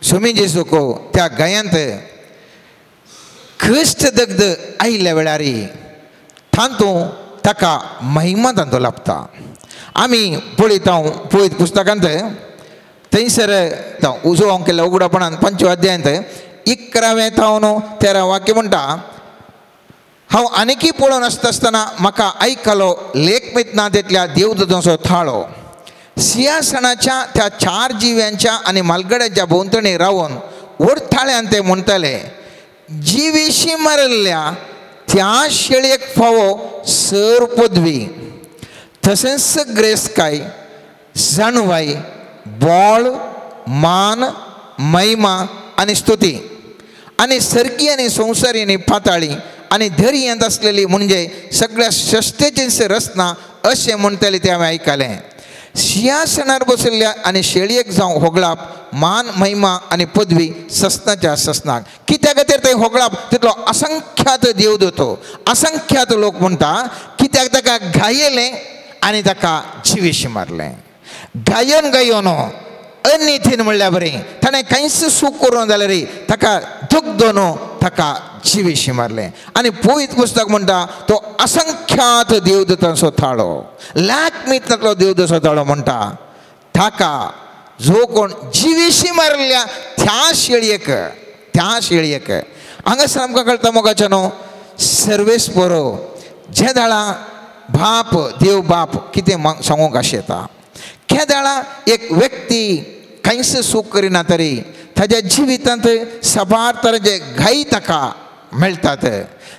Speaker 5: स्वामी जेजूक त्या गायांत कश्ट दग्ध आयिल्ल्या वेळार तातूंत ताका महिमा तांचो लाभता. आमी पळयता पवित्र पुस्तकांत थंयसर उजो केल्ल्या उगडापणान 5 अध्यायांत 11 थावन 13 वाक्य म्हणटा हांव आनीकी पळोवन आसता आसतना म्हाका आयकलो लेखमीत ना तितल्या देवदूतांचो थाळो सिंहासनाच्या त्या 4 जिव्यांच्या आनी मालगड्याच्या भोंवतणी रावन व्हड थाळ्यान ते म्हणटाले जिविशी मारिल्ल्या त्या शेळयेक फावो सर पदवी तशेंच ग्रेसकाय जाणवाय बोळ मान महिमा आनी स्तुती आनी सर्गी आनी संवसारी आनी पाताळी आनी दर्यांत आसलेली म्हणजे सगळ्या सश्टेची रचना अशें म्हणटले तें हांवें आयकलें. सिंहासनार बशिल्ल्या आनी शेळयेक जावं होगळाप मान महिमा आनी पदवी ससनाच्या ससनाक. कित्या खातीर तें होगळाप? तितलो असंख्यात देवदूतो असंख्यात लोक म्हणटा कित्याक ताका घायलें आनी ताका जिवेशी मारलें. गायन गायोन अनिथीन म्हणल्यार बरें ताणें कांयच सूख करूं जाल्यार ताका दुख दोन ताका जिवेशी मारलें. आनी पवित्र पुस्तक म्हणटा तो असंख्यात देवदूतांचो थाळो लाख मित्रांतलो देवदूतांचो थाळो म्हणटा ताका जो कोण जिवेशी मारल्या त्या शेळयेक, त्या शेळयेक. हांगासर आमकां कळटा मोगाच्या न्हू सर्वेस बरो जे दाळा बाप देव बाप कितें सांगूंक आशेता. केदळा एक व्यक्ती कांयच सूख करिना तरी ताज्या जिवितांत साबार तरेचे घाई ताका मेळटात,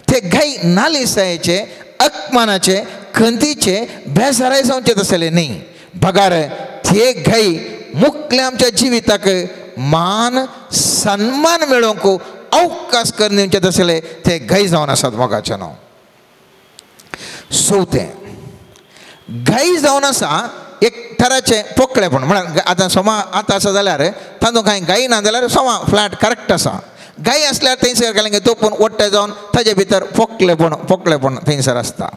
Speaker 5: ते घाई नालिसायेचे अपमानाचे खंतीचे बेजाराय जावचे तसले न्ही, बगार ते घाई मुखले आमच्या जिविताक मान सन्मान मेळोवंक अवकाश करून दिवचे तसले ते घाई जावन आसात मोगाचे न्हू. चवथें, घाई जावन आसा एक थराचें पोकळेपण म्हळ्यार आतां सोमा आतां आसा जाल्यार तातूंत कांय गाय ना जाल्यार सोमा फ्लॅट करेक्ट आसा. गाय आसल्यार थंयसर घालें तोपून ओट्टे जावन ताजे भितर पोकळेपण पोकळेपण थंयसर आसता.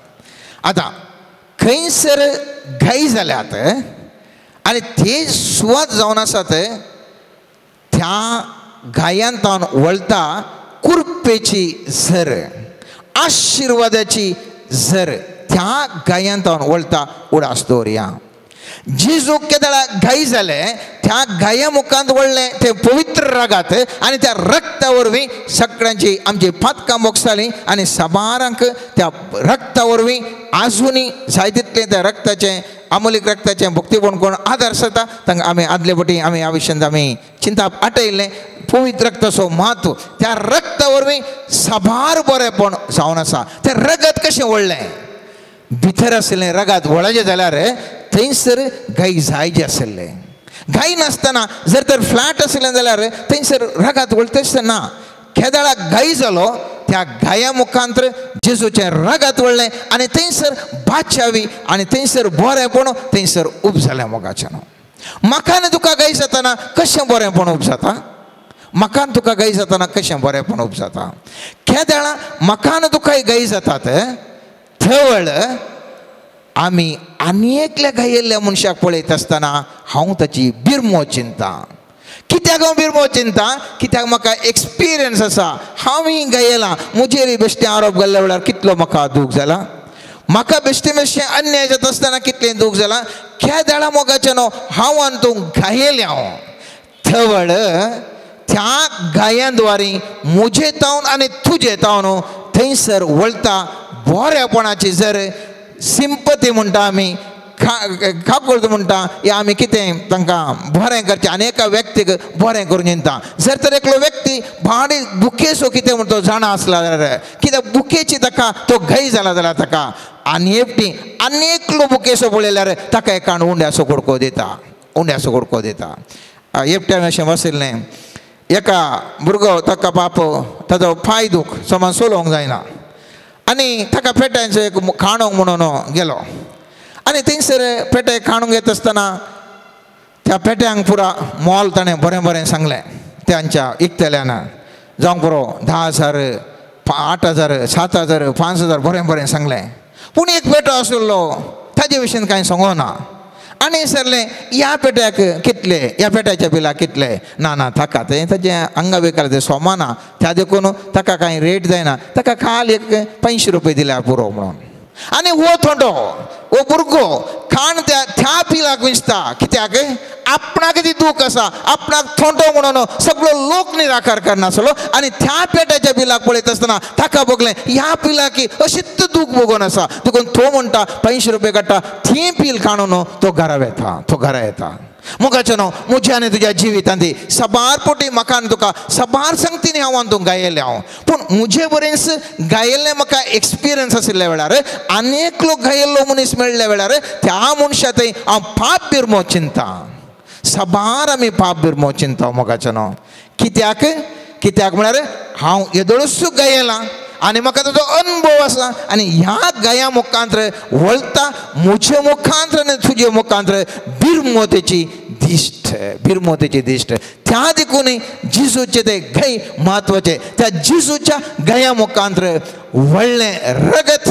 Speaker 5: आतां खंयसर गाय जाल्यात आनी ते सुवात जावन आसात त्या गायांत वळटा कुरपेची झर, आशिर्वादाची झर त्या गायांत वळटा उडास दवरया. जेजूक केदळा घाई जाले त्या घाया मुखांत वळ्ळें तें पवित्र रगात आनी त्या रक्ता वरवीं सगळ्यांची आमची पातकां भोगतालीं आनी साबारांक त्या रक्ता वरवीं आजुनी जाय तितलें त्या रक्ताचें अमोलीक रक्ताचें भक्तीपण कोण आदार जाता तांकां आमी आदले पटी आमी ह्या विशयांत आमी चिंताप आटयल्लें. पवित्र रक्ताचो म्हत्व त्या रक्ता वरवीं साबार बरेंपण जावन आसा. तें रगत कशें वळ्ळें भितर आशिल्लें रगात वळाचें जाल्यार थंयसर गाय जायचे आशिल्लें. गाय नासतना जर तर फ्लॅट आशिल्लें जाल्यार थंयसर रगात वळतेच ना. केदळा गाय जालो त्या गाया मुखांतर जेजूचें रगात वळ्ळें आनी थंयसर बादशावी आनी थंयसर बरेंपण थंयसर उब जालें मोगाचें. म्हाका आनी तुका गाय जातना कशें बरेंपण उब जाता? म्हाका आनी तुका गाय जातना कशें बरेंपण उब जाता? केदळा म्हाका आनी तुकाय गाय जातात थवळ आमी आनी एकल्या गायिल्ल्या मनशाक पळयत आसतना हांव ताची बिरमो चिंता. कित्याक हांव बिरमो चिंता? कित्याक म्हाका एक्सपिरियन्स आसा. हांवूय गायला म्हजेर बेश्टे आरोप घाल्ल्या वेळार कितलो म्हाका दूख जाला, म्हाका बेश्टे बेश्टे अन्याय जाता आसतना कितलें दूख जाला. केदळा मोगाचें न्हू हांव आनी तूं गायलें हांव थवळ त्या गायांद्वारी म्हजे तावन आनी तुजे तावन थंयसर वळता बरेपणाची जर सिंपती म्हणटा आमी काकुळट म्हणटा या आमी कितें तांकां बरें करचें आनी एका व्यक्तीक बरें करून चिंता. जर तर एकलो व्यक्ती भाडी बुकेचो कितें म्हणटा तो जाणा आसला जाल्यार कित्याक बुकेची ताका तो घाई जाला जाल्यार ताका आनी एकटी आनी एकलो बुकेचो पळयल्यार ताका एकान उंड्याचो कुडको दिता, उंड्याचो कुडको दिता. एकट्यान अशें बशिल्लें एका भुरगो ताका बाप ताजो पांय दूख समान चलोवंक जायना आनी ताका पेट्यांचो एक खाणोंक म्हणून गेलो आनी थंयसर पेटे खाणूंक येता आसतना त्या पेट्यांक पुरा मोल ताणें बरें बरें सांगलें तांच्या इकतल्यान जावंक पुरो 10,000 8,000 7,000 5,000 बरें बरें सांगलें. पूण एक पेटो आशिल्लो ताजे विशीं कांय सांगना आनी सरलें ह्या पेट्याक कितले, ह्या पेट्याच्या बिलाक कितले? ना ना ताका तें ताजें आंगा बेकार तें सोमाना त्या देखून ताका कांय रेट जायना, ताका खाल एक 500 रुपये दिल्यार पुरो म्हणून. आनी हो थोंडो हो भुरगो खाण त्या त्या पिलाक विंचता कित्याक आपणाक ती दूख आसा, आपणाक थोंडो म्हणून सगळो लोक निराकार करनासलो आनी त्या पेट्याच्या बिलाक पळयत आसतना ताका भोगलें ह्या पिलाकी अशीच दूख भोगून आसा देखून तो म्हणटा 500 रुपये काडटा ती पील काडून तो घरा वेता, तो घरा येता. मोगाचें न्हू म्हज्या आनी तुज्या जिवितांत साबार पोटी म्हाका आनी तुका साबार संगतीनी हांव आनी तूं गायिल्लें हांव, पूण म्हजे बरेंच गायिल्लें म्हाका एक्सपिरियन्स आशिल्ल्या वेळार आनी एकलो गायिल्लो मनीस मेळ्ळ्या वेळार त्या मनशा थंय हांव पाप बिरमो चिंता. साबार आमी पाप बिरमो चिंता मोगाचें न्हू. कित्याक? कित्याक म्हळ्यार हांव येदोळसूच गायला आनी म्हाका ताजो अनुभव आसा आनी ह्या गाया मुखांत्र वळता म्हजे मुखांत्र आनी तुजे मुखांत्र बिरमोतेची दिश्ट, बिरमोतेची दिश्ट. त्या देखून जेजूचे ते गाय म्हत्वाचे. त्या जेजूच्या गाया मुखांत्र व्हडलें रगत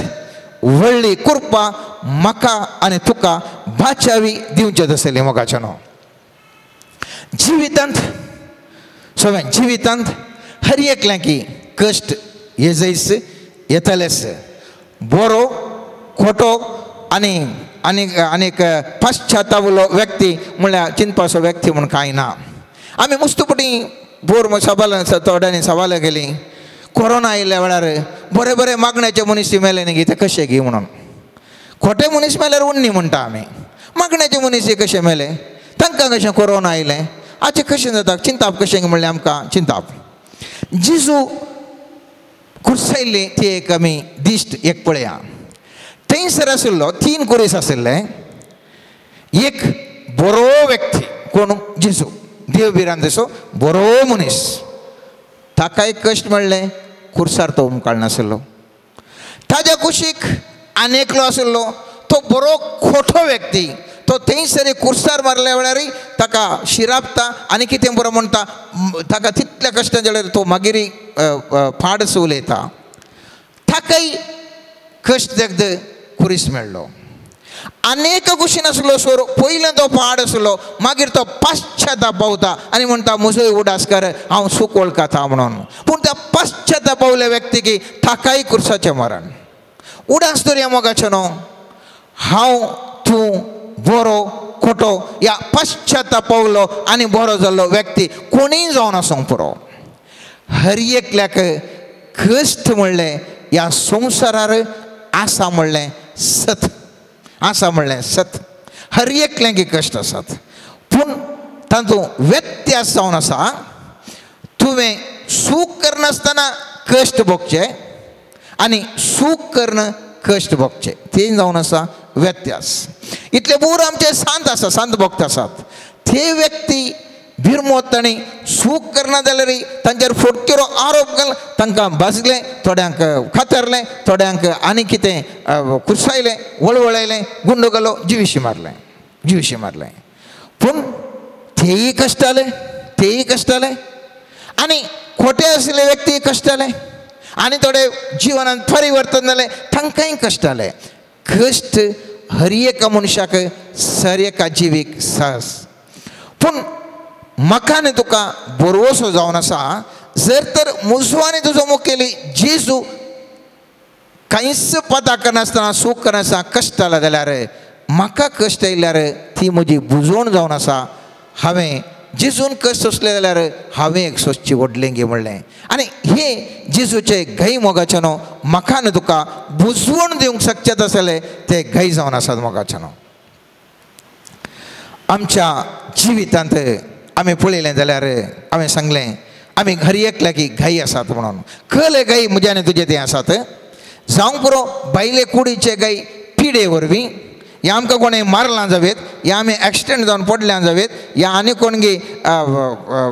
Speaker 5: व्हडली कृपा म्हाका आनी तुका बाचावी दिवचें आसली मोगाचें न्हू. जिवितांत सगळ्या जिवितांत हर एकल्याकी कश्ट येजयस येतलेस, बरो खोटो आनी आनी आनीक पश्चातावलो व्यक्ती म्हणल्यार चिंतपाचो व्यक्ती म्हूण कांय ना. आमी मुस्तपटी बोर सवाल थोड्यांनी सवाल गेली कोरोना आयिल्ल्या वेळार बरे बरे मागण्याचे मनीस मेले न्ही ते कशे गी म्हणून खोटे मनीस मेल्यार उन्नी म्हणटा आमी, मागण्याचे मनीस कशे मेले तांकां कशें कोरोना आयलें आचे कशें जाता चिंताप कशें म्हणलें आमकां चिंताप. जेजू कुर्सायल्ली ती एक आमी दिश्ट एक पळया. थंयसर आशिल्लो 3 कुरीस आशिल्ले, एक बरो व्यक्ती कोण जेजू देव भिरांतेचो बरो मनीस, ताकाय कश्ट मेळ्ळें कुर्सार तो उमकाळनाशिल्लो. ताज्या कुशीक आनी एकलो आशिल्लो तो बरो खोटो व्यक्ती, तो थंयसर कुर्सार मारल्या वेळार ताका शिरापता आनी कितें बरो म्हणटा ताका तितल्या कश्टां जाल्यार तो मागीर फाडस उलयता, ताकाय कश्ट देखद कुरीस मेळ्ळो. आनी कुशीन आसलो सोर पयलें तो पाड आसलो मागीर तो पश्चाताप पावता आनी म्हणटा म्हजोय उडास कर हांव सूख वळखता म्हणून, पूण त्या पश्चाताप पावल्या व्यक्तीक ताकाय कुर्साचें मरण. उडास दरया मोगाचें न्हू हांव तूं बरो खोटो या पश्चातापवलो आनी बरो जाल्लो व्यक्ती कोणीय जावन आसूंक पुरो. हर एकल्याक कश्ट म्हणलें ह्या संवसारार आसा म्हणलें सत, आसा म्हणलें सत. हर एकल्याक कश्ट आसात, पूण तातूंत व्यत्यास जावन आसा. तुवें सूख करनासतना कश्ट भोगचे आनी सूख करून कश्ट भोगचे, ते जावन आसा व्यत्यास. इतले बूर आमचे सांत आसा, सांत भक्त आसात. ते व्यक्ती भिरमोत तांणी सूख करना जाल्यार तांचेर फोटकेरो आरोप घाल, तांकां भाजलें, थोड्यांक खातरलें, थोड्यांक आनी कितें कुर्सायलें, वळवळायलें, गुंडो घालो, जिविशी मारलें, जिविशी मारलें. पूण तेय कश्टाले, तेय कश्टाले आनी खोटे आशिल्ले व्यक्ती कश्टाले आनी थोडे जिवनांत परिवर्तन जालें तांकांय कश्टाले. कश्ट हर एका मनशाक, सर एका जिवीक सहज. पूण म्हाका आनी तुका बरोसो जावन आसा, जर तर म्हजो आनी तुजो मुखेली जेजू कांयच पता करनासतना, सूख करनासतना कश्ट आला जाल्यार, म्हाका कश्ट आयल्यार ती म्हजी बुजवण जावन आसा. हांवें जेजून कश्ट सोंसले जाल्यार हांवें एक सोंसची व्हडलें गे म्हणलें. आनी हे जेजूचे घाई मोगाचे न्हू म्हाका आनी तुका बुजवण दिवंक शकचें आसलें ते घाई जावन आसात मोगाचे न्हू. आमच्या जिवितांत आमी पळयलें जाल्यार हांवें सांगलें आमी हर एकल्याक घाई आसात म्हणून. कले घाई म्हजे आनी तुजे ते आसात. जावंक पुरो बायले कुडीचे घाई पिडे वरवीं, या आमकां कोणें मारलां जावयेत, या आमी एक्सिडंट जावन पडल्यां जावयेत, या आनी कोणगी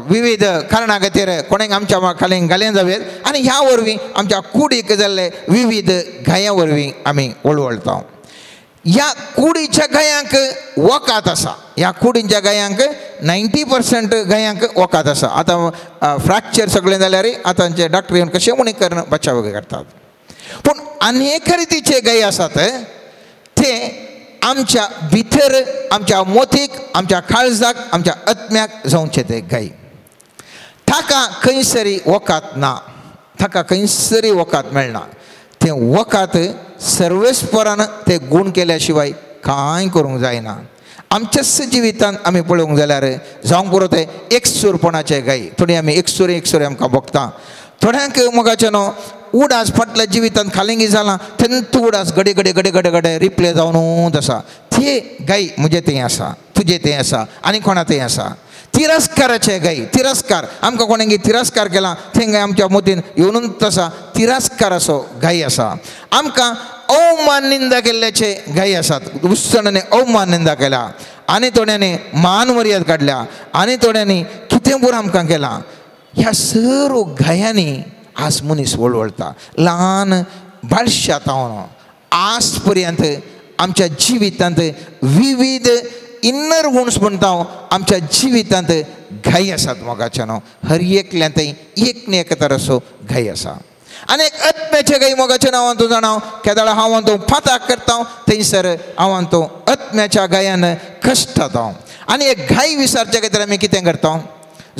Speaker 5: विविध कारणां खातीर कोणें आमच्या खाली घालें जावयेत, आनी ह्या वरवीं आमच्या कुडीक जाल्ले विविध घायां वरवीं आमी वळवळटा. ह्या कुडीच्या घायांक वखद आसा, ह्या कुडीच्या घायांक 90% घायांक वखद आसा. आतां फ्रॅक्चर सगळें जाल्यार आतांचे डॉक्टर येवन कशें म्हूण करून बचाव करतात. पूण अनेक रितीचे घाय आसात ते आमच्या भितर, आमच्या मोतीक, आमच्या काळजाक, आमच्या आत्म्याक जावचे ते घाय. ताका खंयसरी वखद ना, ताका खंयसरी वखद मेळना. तें वखद सर्वेस्परान ते गूण केल्या शिवाय कांय करूंक जायना. आमच्याच जिवितांत आमी पळोवंक जाल्यार जावंक पुरो ते एकसूरपणाचे गाय. थोडी आमी एकसुरे एकसुरे आमकां भोगता. थोड्यांक मोगाचें न्हू उडास फाटल्या जिवितांत खालिंगी जालां तेन्ना उडास घडे घडे घडे घडे घडे रिप्ले जावनूच आसा. ते गाय म्हजें तें आसा, तुजें तें आसा, आनी कोणा तें आसा. तिरस्काराचे गाय, तिरस्कार आमकां कोणें तिरस्कार केला थंय आमच्या मतीन येवनूच आसा तिरस्काराचो गाय आसा. आमकां अवमान निंदा केल्ल्याचे गाय आसात. दुसऱ्यांनी अवमान निंदा केल्या आनी थोड्यांनी मान मर्याद काडल्या आनी थोड्यांनी कितें बरें आमकां केलां. ह्या सर्व घायांनी आज मनीस वळवळटा. ल्हान बाळशात आज पर्यंत आमच्या जिवितांत विविध इन्नर गुण्स म्हणटा आमच्या जिवितांत घाई आसात मोगाच्या न्हू. हर एकल्यांत एक न्ही एक तराचो घाई आसा. आनी एक आत्म्याचे घाई मोगाचें नांव तूं जाणा केदाळा हांव तूं फाताक करता थंयसर हांव तूं आत्म्याच्या घायान कश्टता. आनी एक घाई विसरच्या खातीर आमी कितें करता,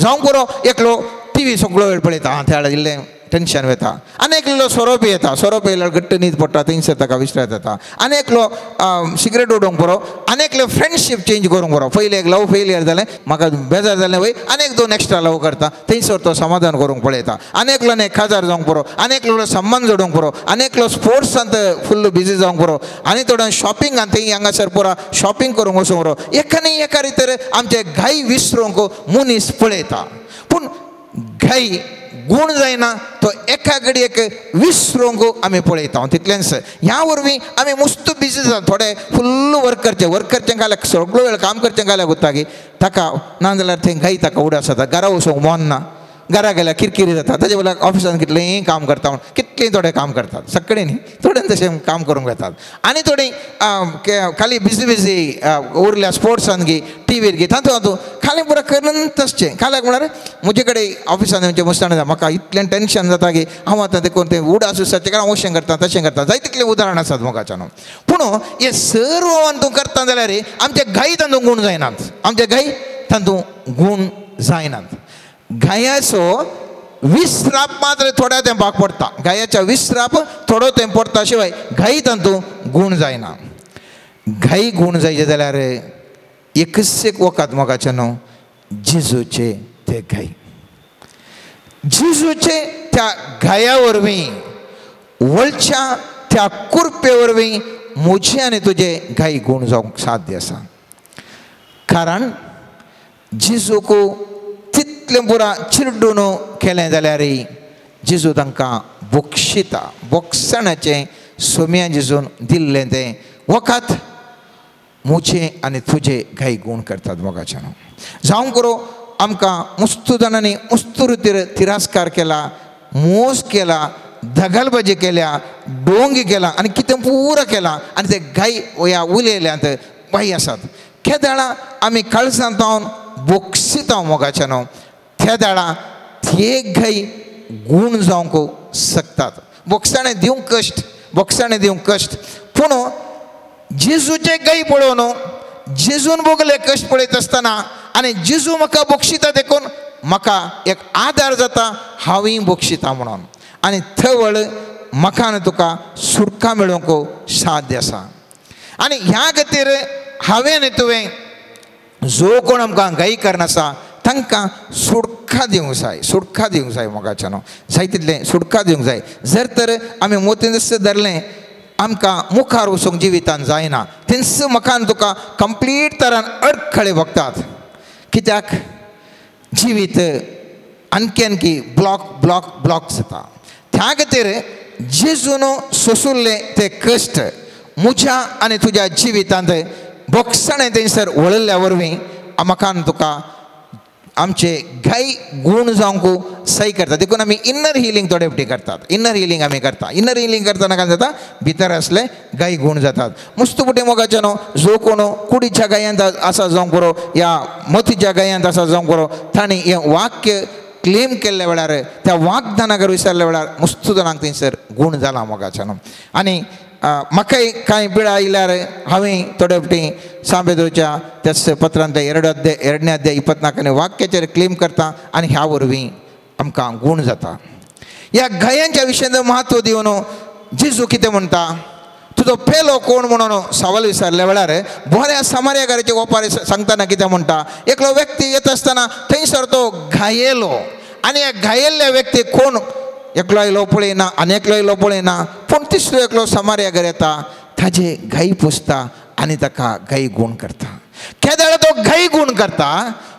Speaker 5: जावंक पुरो एकलो टिवी सगळो वेळ पळयता, आं त्या इल्लें टेंशन वता. आनी एकलो सोरो पियेता, सोरो पियेल्यार घट्ट न्हीद पडटा थंयसर ताका विसरायत जाता. आनी एकलो सिगरेट उडोवंक पुरो, आनी एकलो फ्रेंडशीप चेंज करूंक पुरो. पयलें एक लव फेलियर जालें म्हाका बेजार जालें वय, आनी एक दोन एक्स्ट्रा लव करता थंयसर तो समाधान करूंक पळयता. आनी एकलो न्ही खाजार जावंक पुरो, आनी एकलो संबंद जोडूंक पुरो, आनी एकलो स्पोर्ट्सांत फुल्ल बिजी जावंक पुरो, आनी थोड्यां शॉपिंगान थंय हांगासर पुरो शॉपिंग करूंक वचूंक पुरो. एका न्ही एका रितीर आमचे घाई विसरूंक मनीस पळयता. पूण घाई गूण जायना तो एका घडयेक विसरूंक आमी पळयता तितलेंच. ह्या वरवीं आमी मुस्त बिजी जाता. थोडे फुल्ल वर्क करचें, वर्क करचें घाल्यार सगळो वेळ काम करचें घाल्यार उरता की ताका ना जाल्यार थंय घाई ताका उडास जाता. घरा वचूंक मन ना, घरा गेल्यार किरकिरी जाता. ताजे बदला ऑफिसान कितलेंय काम करता म्हूण कितलें थोडे काम करतात, सगळे न्ही थोडे तशें काम करूंक वेतात. आनी थोडीं खाली बिजी बिजी उरल्या स्पोर्ट्सान गी टिवीर गी तातूंत तातूंत खाली पुरो करून तसचें. खाल्याक म्हळ्यार म्हजे कडेन ऑफिसान म्हणचे मुस्तान जाता म्हाका इतलें टेंशन जाता की हांव आतां तें कोण तें उडास विसरचें कारण हांव अशें करता तशें करता. जाय तितलें उदाहरण आसात मोगाच्यान. पूण हें सर्व तूं करता जाल्यार आमचे घाई तातूंत गूण जायनात, आमचे घाई तातूंत गूण जायनात. घायाचो विसराप मात्र थोड्या तेंपाक पडटा, घायाच्या विसराप थोडो तेंप पडटा शिवाय घाई तातूंत गूण जायना. घाई गूण जायचे जाल्यार एकच एक वखद मोगाचें न्हू, जेजूचे ते घाय. जेजूचे त्या घाया वरवीं, वळच्या त्या कुरपे वरवीं म्हजे आनी तुजे घाय गूण जावंक साध्य आसा. कारण जेजूक तितलें पुरा चिरडून केलें जाल्यार जेजू तांकां बक्षिता. बक्षणाचें सोम्या जेजून दिल्लें तें वखद म्हजे आनी तुजे घाय गूण करतात मोगाचें न्हू. जावं करो आमकां मुस्तू जाणांनी मुस्तू रितीर तिरस्कार केला, मोस केला, दगलबाजी केल्या, डोंगी केला आनी कितें पुरो केला आनी ते गाय ह्या उलयल्यात बाई आसात. केदाळा आमी काळजांत जावन बोक्षिता मोगाचें न्हू, त्या दाळा ते गाय गूण जावंक शकतात. बोक्षाणें दिवंक कश्ट, बोक्षाणें दिवंक कश्ट, पूण जेजूचे गाय पळोवन जेजून भोगले कश्ट पळयत आसतना आनी जेजू म्हाका बक्षिता देखून म्हाका एक आदार जाता, हांवूय बक्षिता म्हणून, आनी थवळ म्हाका आनी तुका सुटका मेळोवंक साध्य आसा. आनी ह्या खातीर हांवें आनी तुवें जो कोण आमकां गाय करनासा तांकां सुटका दिवंक जाय, सुटका दिवंक जाय मोगाचें न्हू, जाय तितलें सुटका दिवंक जाय. जर तर आमी मोतीन धरलें आमकां मुखार वचूंक जिवितान जायना, तेंच म्हाका आनी तुका कंप्लीट तरान अडखळे भोगतात. कित्याक जिवीत आणखी आणखी ब्लॉक ब्लॉक ब्लॉक जाता. त्या खातीर जेजून सोंसुल्ले ते कश्ट म्हज्या आनी तुज्या जिवितांत बोक्षाणें थंयसर वळिल्ल्या वरवीं म्हाका आनी तुका आमचे गाय गूण जावंक सही करता. देखून आमी इनर हिलींग थोडे फावटी करतात, इनर हिलींग आमी करता. इनर हिलींग करतना काय जाता, भितर आसले गाय गूण जातात. मुस्तू फुडें मोगाचें न्हू, जो कोण कुडीच्या गायांत आसा जावंक बरो या मोतीच्या गायांत आसा जावंक बरो, तांणी हें वाक्य क्लेम केल्ल्या वेळार, त्या वागदानाक विसरल्या वेळार मुस्तू जाणांक थंयसर गूण जाला मोगाचें न्हू. आनी म्हाकाय कांय पिळा आयल्यार हांवें थोडे फावटी सांबेदोच्या त्याच पत्रांतले 2 अध्याय 24 वाक्याचेर क्लेम करता आनी ह्या वरवीं आमकां गूण जाता. ह्या गायांच्या विशयांत म्हत्व दिवन जेजू कितें म्हणटा, तुजो पेलो कोण म्हणून सवाल विचारल्या वेळार बऱ्या समार्यागाराचे ओपार सांगतना कितें म्हणटा, एकलो व्यक्ती येता आसतना थंयसर तो घायेलो आनी ह्या घायेल्ल्या व्यक्ती कोण, एकलो आयलो पळयना आनी एकलो आयलो पळयना, पूण तिसरो एकलो समार्यागर येता, ताजे घाई पुसता आनी ताका घाई गूण करता. केदाळा तो घाई गूण करता,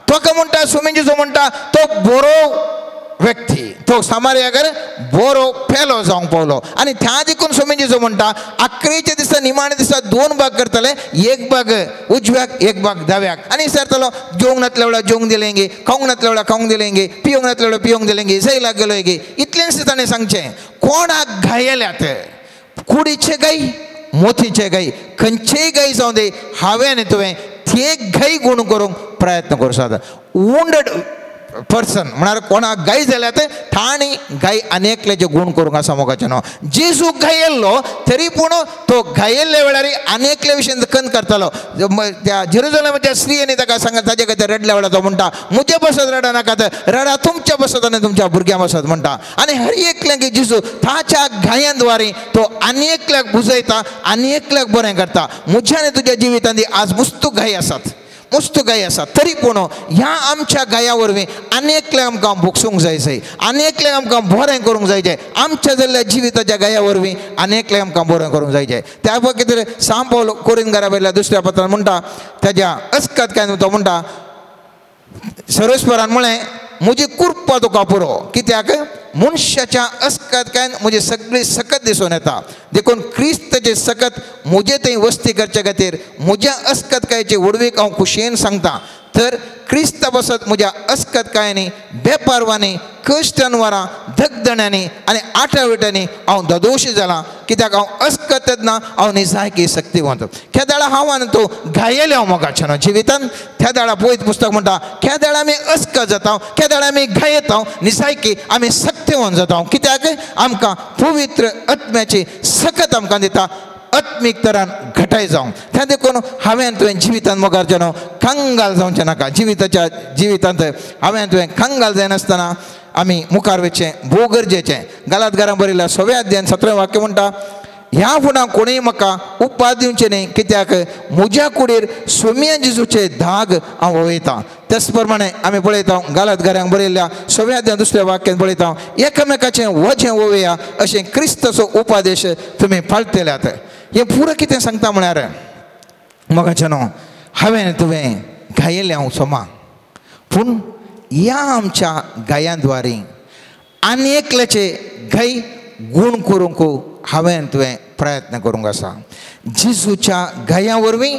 Speaker 5: तो काय म्हणटा, स्वामी जेजू म्हणटा तो बरो व्यक्ती, तो समार्यागर बरो पेलो जावंक पावलो. आनी त्या देखून स्वामी जेजू म्हणटा आखरेच्या दिसा निमाणे दिसा 2 भाग करतले, एक भाग उजव्याक एक भाग दाव्याक, आनी विचारतलो जेवंक नातल्या वेळार जेवंक दिलें गे, खावंक नातल्या वेळार खावंक दिलें गे, पिवंक नातल्या वेळार पिवंक दिलें गे, जैलाक गेलो गे. इतलेंच ताणें सांगचें, कोणाक घायल्यात, कुडीचे गाय मोतीचे गाय, खंयचेय गाय जावं दे, हांवें आनी तुवें ते गाय गूण करूंक प्रयत्न करूं शकता. वुंडेड पर्सन म्हळ्यार कोणाक गाय जाल्यार तांणी गाय आनी एकल्याचे गूण करूंक आसा मोगाचें न्हू. जेजू घायेल्लो तरी पूण तो घायेल्ल्या वेळार आनी एकल्या विशयन कन करतालो. त्या जेरुजलेमाच्या स्त्रियांनी ताका सांगता, ताजे खातीर रडल्या वेळार तो म्हणटा म्हजे बसत रडा नाकात, रडा तुमच्या बसत आनी तुमच्या भुरग्यां बसत म्हणटा. आनी हर एकल्याक जेजू ताच्या घायांद्वारे तो आनी एकल्याक बुजयता, आनी एकल्याक बरें करता. म्हज्या आनी तुज्या जिवितांत आज मुस्तू घाय आसात, मुस्त गाय आसा, तरी पूण ह्या आमच्या गाया वरवीं आनी एकल्याक आमकां भोगसूंक जाय जाय, आनी एकल्याक आमकां बरें करूंक जाय जाय. आमच्या जाल्ल्या जिविताच्या गाया वरवीं आनी एकल्याक आमकां बरें करूंक जाय जाय. त्या खातीर सांत पावल कोरिंथकारा वयल्या दुसऱ्या पत्रान म्हणटा, ताज्या अस्कत काय तो म्हणटा, सर्वेस्परान म्हळें म्हजी कुरपा तुका पुरो, कित्याक मनशाच्या अस्कत काय म्हजी सगळी सकत दिसून येता. देखून क्रिस्ताचे सकत म्हजे थंय वस्ती करचे खातीर म्हज्या अस्कतकायेची व्हडवीक हांव खुशयेन सांगता. तर क्रिस्ता बसत म्हज्या अस्कतकायांनी, बेपारवांनी, कश्टांवारां, धगधण्यांनी आनी आटाविटांनी हांव ददोशी जालां, कित्याक हांव अस्कत तेन्ना हांव निजायकी शक्तिवंत. केदाळा हांव आनी तो घायेले हांव मोगाचें न्हू जिवितान. त्या दाळा पळयत पुस्तक म्हणटा, केदाळा आमी अस्कत जाता, केदाळा आमी घायेता, निजायकी आमी शक्तिवंत जाता, कित्याक आमकां पवित्र आत्म्याची सकत आमकां दिता, आत्मीक तरान घटाय जावं. त्या देखून हांवें तुवें जिवितांत मोगाचें न्हू कंगाल जावचें नाका. जिविताच्या जिवितांत हांवें तुवें कंगाल जायनासतना आमी मुखार वचचें भोव गरजेचें. गालात घरां बरयल्या 6व्या अध्यायान 17वें वाक्य म्हणटा, ह्या फुडां कोणूय म्हाका उपाद दिवचें न्ही, कित्याक म्हज्या कुडीर सोम्या जेजूचे धाग हांव वयतां. तेच प्रमाणे आमी पळयता गालात घरांक बरयल्ल्या सव्या दुसऱ्या वाक्यान पळयता एकामेकाचें वजें वोवया अशें क्रिस्ताचो उपादेश तुमी पाळटल्यात. हें पुरो कितें सांगता म्हळ्यार मोगाचें न्हू हांवें तुवें गायिल्लें हांव सोमा, पूण ह्या आमच्या गायांद्वारी आनी एकल्याचे गाय गूण करूंक हांवें तुवें प्रयत्न करूंक आसा. जेजूच्या गाया वरवीं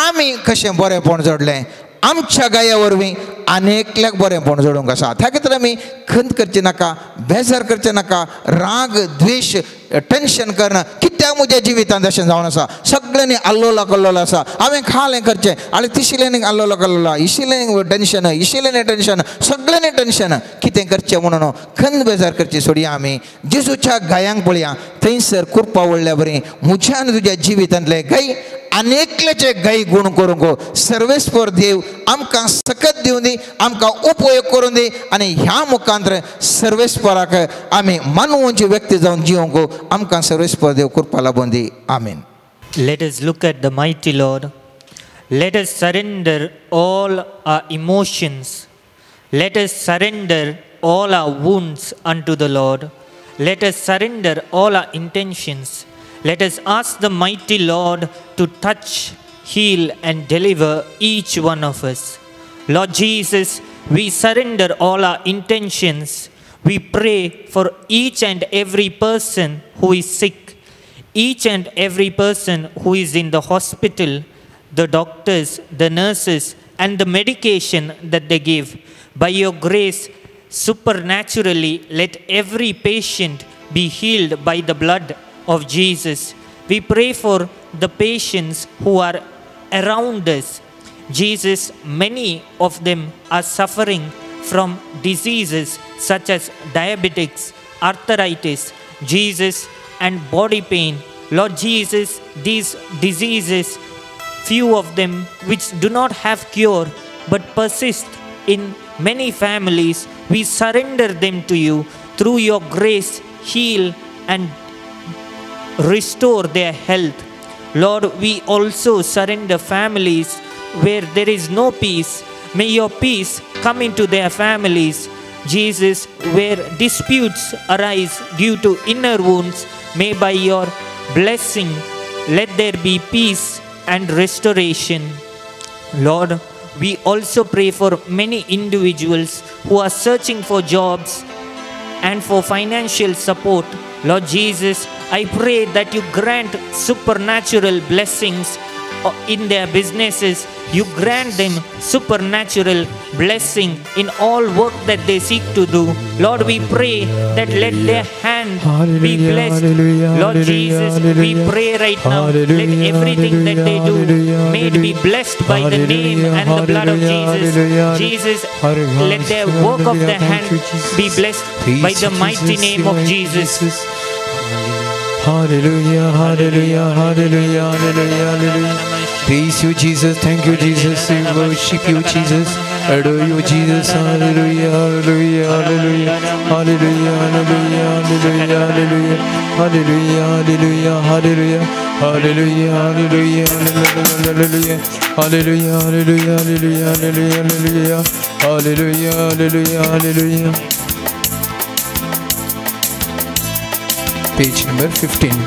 Speaker 5: आमी कशें बरेंपण जोडलें, आमच्या गाया वरवीं आनी एकल्याक बरेंपण जोडूंक आसा. त्या खातीर आमी खंत करचें नाका, बेजार करचें नाका, राग द्वेश टेंशन करना. कित्याक म्हज्या जिवितांत अशें जावन आसा, सगळ्यांनी आल्लोला कल्लोलो आसा, हांवें खालें करचें आनी तिशिल्यांनी आल्लोला कल्लोला, इशिल्यांनी टेंशन, इशिल्यांनी टेंशन, सगळ्यांनी टेंशन, कितें करचें म्हणून खंत बेजार करची सोडया. आमी जेजूच्या गायांक पळया, थंयसर कुरपा वडल्या बरी म्हज्या आनी तुज्या जिवितांतले गाय आनी एकल्याचे गाय गूण करूंक सर्वेस्पर देव आमकां सकत दिवं दी, आमकां उपयोग करूं दी आनी ह्या मुखांतर सर्वेस्पराक आमी मानवची व्यक्ती जावन जिवंक आमकां सर्वेस्पर देव कृपा लाबून दी. आमीन.
Speaker 6: Let us look at the mighty Lord. Let us surrender all our emotions. Let us surrender all our wounds unto the Lord. Let us surrender all our intentions. Let us ask the mighty Lord to touch, heal and deliver each one of us. Lord Jesus, we surrender all our intentions. We pray for each and every person who is sick, each and every person who is in the hospital, the doctors, the nurses, and the medication that they give. By your grace, supernaturally, let every patient be healed by the blood of Jesus. We pray for the patients who are around us. Jesus, many of them are suffering from diseases such as diabetics, arthritis, Jesus, and body pain. Lord Jesus, these diseases, few of them which do not have cure but persist in many families, we surrender them to you. Through your grace, heal and restore their health. Lord, we also surrender families where there is no peace. May your peace come into their families. Jesus, where disputes arise due to inner wounds, may by your blessing let there be peace and restoration. Lord, we also pray for many individuals who are searching for jobs and for financial support. Lord Jesus, I pray that you grant supernatural blessings in their businesses. You grant them supernatural blessing in all work that they seek to do. Lord, we pray that let their hand be blessed. Lord Jesus, we pray right now, let everything that they do may it be blessed by the name and the blood of Jesus. Jesus, let their work of their hand be blessed by the mighty name of Jesus.
Speaker 3: Hallelujah, hallelujah, hallelujah, hallelujah, hallelujah. Praise you, Jesus. Thank you, Jesus. We worship you, Jesus. Adore you, Jesus. Hallelujah, hallelujah, hallelujah, hallelujah, hallelujah, hallelujah, hallelujah, hallelujah, hallelujah, hallelujah, hallelujah, hallelujah, hallelujah, hallelujah, hallelujah, hallelujah, hallelujah, hallelujah, hallelujah. Page number 15.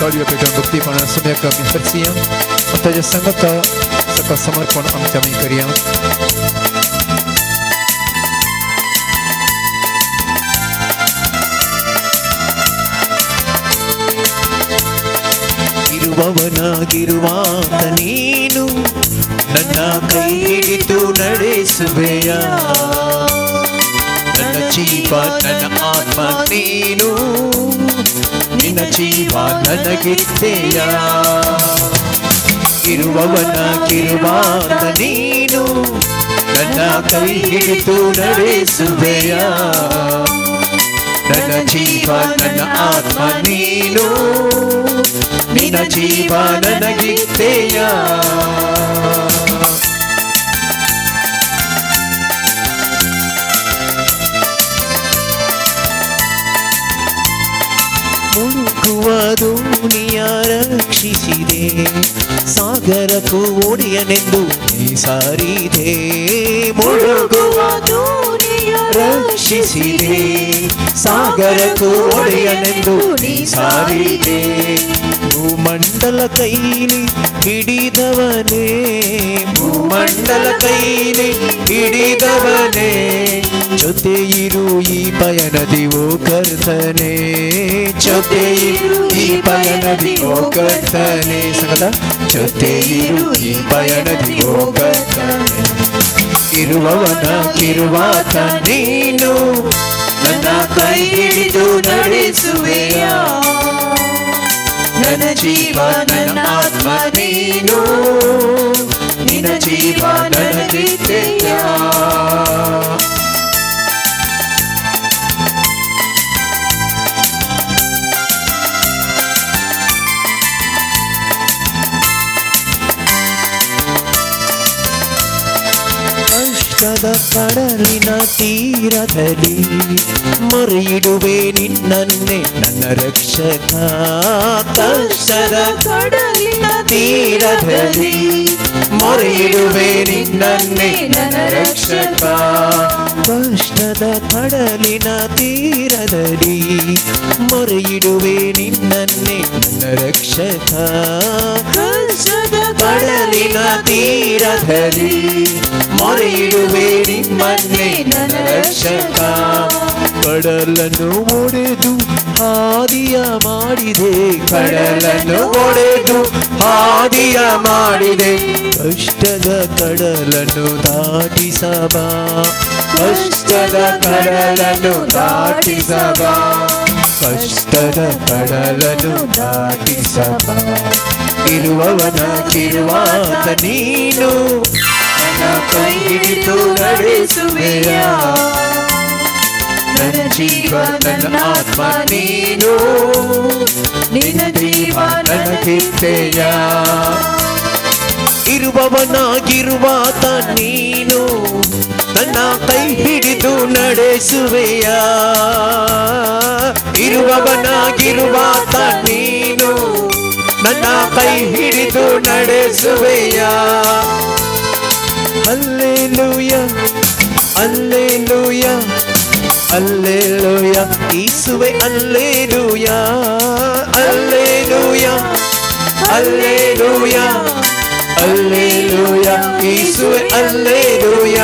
Speaker 3: ताळयो पेटोवन भक्तीपणान सम्यक आमी हरसिया आनी ताज्या संगता ताका समर्पण आमचें आमी करया.
Speaker 1: ಇರುವವನಾಗಿರುವಾತ ನೀನು ನನ್ನ ಕೈ ಹಿಡಿದು ನಡೆಸುವೆಯ, ನನ್ನ ಜೀವ ನನ್ನ ಆತ್ಮ ನೀನು, ನಿನ್ನ ಜೀವ ನನಗಿದ್ದೆಯ. ಇರುವವನಾಗಿರುವಾತ ನೀನು ನನ್ನ ಕೈ ಹಿಡಿದು ನಡೆಸುವೆಯ, ನನ್ನ ಜೀವ ನನ್ನ ಆತ್ಮ ನೀನು, ನಿನ್ನ ಜೀವ ನನಗಿದ್ದೆಯ. ರಕ್ಷಿಸಿದೆ, ಸಾಗರಕ್ಕೂ ಒಡೆಯನೆಂದು ನೀ ಸಾರಿದೆ. ಮುಳುಗುವ
Speaker 4: ದೋಣಿಯ
Speaker 1: ರಕ್ಷಿಸಿದೆ, ಸಾಗರಕ್ಕೂ ಒಡೆಯನೆಂದು ನೀ ಸಾರಿದೆ. ಭೂಮಂಡಲ ಕೈಲಿ ಹಿಡಿದವನೇ, ಭೂಮಂಡಲ ಕೈಲಿ ಹಿಡಿದವನೇ, ಜೊತೆ ಇರು ಈ ಪಯಣದಿ ಓ ಕರ್ತನೆ, ಜೊತೆ ಇರು ಈ ಪಯಣದಿ ಓ ಕರ್ತನೆ. ಸಂಗತ ಜೊತೆ ಇರು ಈ ಪಯಣದಿ ಓ ಕರ್ತನೆ. ಇರುವವನಾಗಿರುವಾತ ನೀನು, ನನ್ನ ಕೈ ಹಿಡಿದು ನಡೆಸುವೆಯ. ನನ್ನ ಜೀವ ನನ್ನ ಆತ್ಮ ನೀನು, ನಿನ್ನ ಜೀವ ನನಗಿತ್ತೆಯ. ಕಷ್ಟದ ಕಡಲಿನ ತೀರದಲ್ಲಿ ಮೊರೆಯಿಡುವೆ ನಿನ್ನನ್ನೇ ನನ್ನ ರಕ್ಷಕ. ಕಷ್ಟದ
Speaker 4: ಕಡಲಿನ
Speaker 1: ತೀರದಲ್ಲಿ ಮೊರೆಯಿಡುವೆ ನಿನ್ನನ್ನೇ ನನ್ನ ರಕ್ಷಕ. ಕಷ್ಟದ ಕಡಲಿನ ತೀರದಲ್ಲಿ ಮೊರೆಯಿಡುವೆ ನಿನ್ನನ್ನೇ ನನ್ನ ರಕ್ಷಕ.
Speaker 4: ಕಷ್ಟದ
Speaker 1: ಕಡಲಿನ ತೀರದಲ್ಲಿ ಮೊರೆಯಿಡುವೆ ನಿಮ್ಮನ್ನೇ ನನ್ನ ರಕ್ಷಕ. ಕಡಲನ್ನು ಒಡೆದು ಹಾದಿಯ ಮಾಡಿದೆ, ಕಡಲನ್ನು ಒಡೆದು ಹಾದಿಯ ಮಾಡಿದೆ. ಕಷ್ಟದ ಕಡಲನ್ನು ದಾಟಿಸಬಾ, ಕಷ್ಟದ ಕಡಲನ್ನು ದಾಟಿಸಬಾ, ಕಷ್ಟದ ಕಡಲನ್ನು ದಾಟಿಸಬಾ. ಇರುವವನಾಗಿರುವಾತ ನೀನು, ನನ್ನ ಕೈ ಹಿಡಿದು ನಡೆಸುವೆಯ. ನನ್ನ ಜೀವ ನನ್ನ ಆತ್ಮ ನೀನು, ನಿನ್ನ ಜೀವ ನನಗಿತ್ತೆಯ. ಇರುವವನಾಗಿರುವಾತ ನೀನು, ನನ್ನ ಕೈ ಹಿಡಿದು ನಡೆಸುವೆಯ. ಇರುವವನಾಗಿರುವಾತ ನೀನು, ನನ್ನ ಕೈ ಹಿಡಿದು ನಡೆಸುವೆಯ. ಅಲ್ಲೇಲೂಯ, ಅಲ್ಲೇಲೂಯ, ಅಲ್ಲೇಲೂಯ, ಯೇಸುವೆ ಅಲ್ಲೇಲೂಯ, ಅಲ್ಲೇಲೂಯ, ಅಲ್ಲೇಲೂಯ, ಅಲ್ಲೇಲೂಯ, ಯೇಸುವೆ ಅಲ್ಲೇಲೂಯ,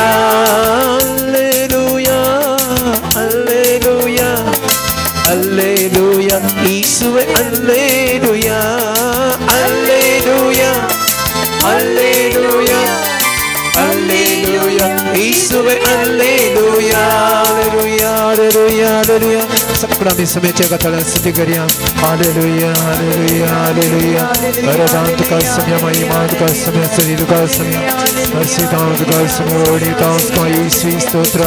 Speaker 1: ಅಲ್ಲೇಲೂಯ, ಅಲ್ಲೇಲೂಯ, ಅಲ್ಲೇಲೂಯ, ಯೇಸುವೆ ಅಲ್ಲೇಲೂಯ, ಅಲ್ಲೇಲೂಯ, ಅಲ್ಲೇಲೂಯ, ಅಲ್ಲೇಲೂಯ, ಯೇಸುವೆ ಅಲ್ಲೇಲೂಯ, hallelujah, hallelujah, hallelujah.
Speaker 3: सगळा मी समयाच्या कथाला स्तुती करूया. हालेलुया, हालेलुया, हालेलुया. वरदान का समय, महिमा का समय, शरीर का समय, हर्षिताओं का समय, ओढ़िताओं का यीशु स्तोत्र,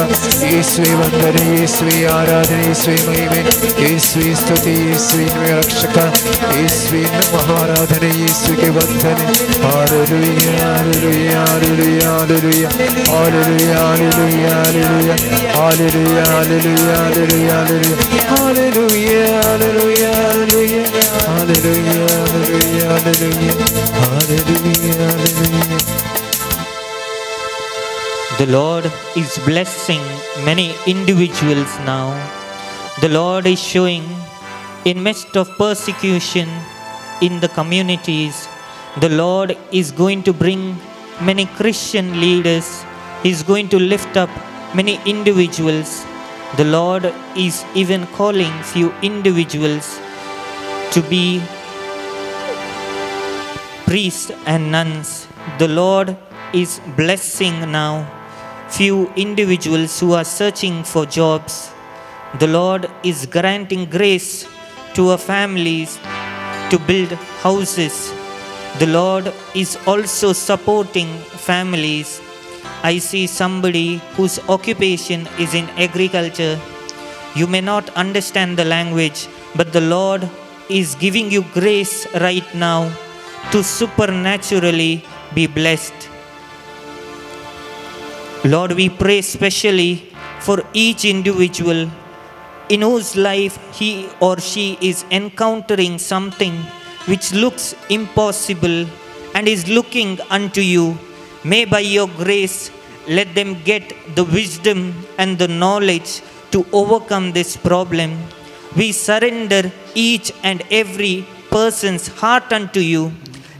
Speaker 3: यीशु वंदन, यीशु आराधना, यीशु महिमे, यीशु स्तुति, यीशु रक्षक, यीशु महाराधना, यीशु के वंदन. Hallelujah, hallelujah, hallelujah, hallelujah, hallelujah, hallelujah, hallelujah, hallelujah, hallelujah, hallelujah, hallelujah, hallelujah, hallelujah, hallelujah, hallelujah, hallelujah, hallelujah.
Speaker 6: The Lord is blessing many individuals now. The Lord is showing in midst of persecution in the communities, the Lord is going to bring many Christian leaders. He is going to lift up many individuals. The Lord is even calling few individuals to be priests and nuns. The Lord is blessing now few individuals who are searching for jobs. The Lord is granting grace to our families to build houses. The Lord is also supporting families. I see somebody whose occupation is in agriculture. You may not understand the language, but the Lord is giving you grace right now to supernaturally be blessed. Lord, we pray specially for each individual in whose life he or she is encountering something which looks impossible and is looking unto you. May by your grace let them get the wisdom and the knowledge to overcome this problem. We surrender each and every person's heart unto you.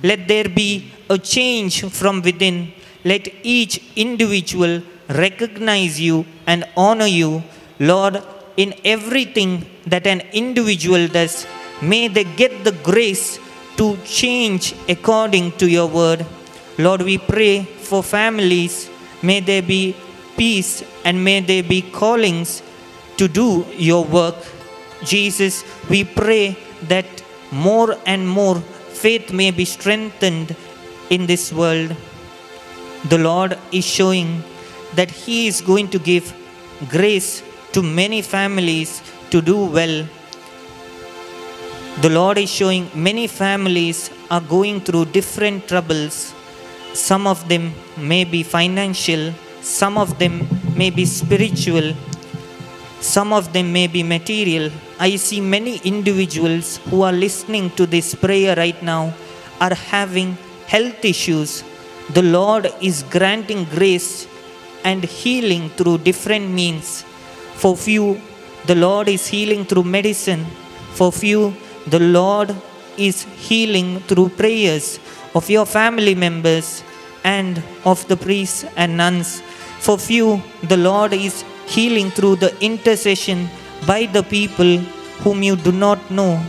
Speaker 6: Let there be a change from within. Let each individual recognize you and honor you, Lord, in everything that an individual does. May they get the grace to change according to your word. Lord, we pray for families. May there be peace and may there be callings to do your work. Jesus, we pray that more and more faith may be strengthened in this world. The Lord is showing that He is going to give grace to many families to do well. The Lord is showing many families are going through different troubles. Some of them may be financial, some of them may be spiritual, some of them may be material. I see many individuals who are listening to this prayer right now are having health issues. The Lord is granting grace and healing through different means. For few, the Lord is healing through medicine. For few, the Lord is healing through prayers of your family members and of the priests and nuns. For few, the Lord is healing through the intercession by the people whom you do not know.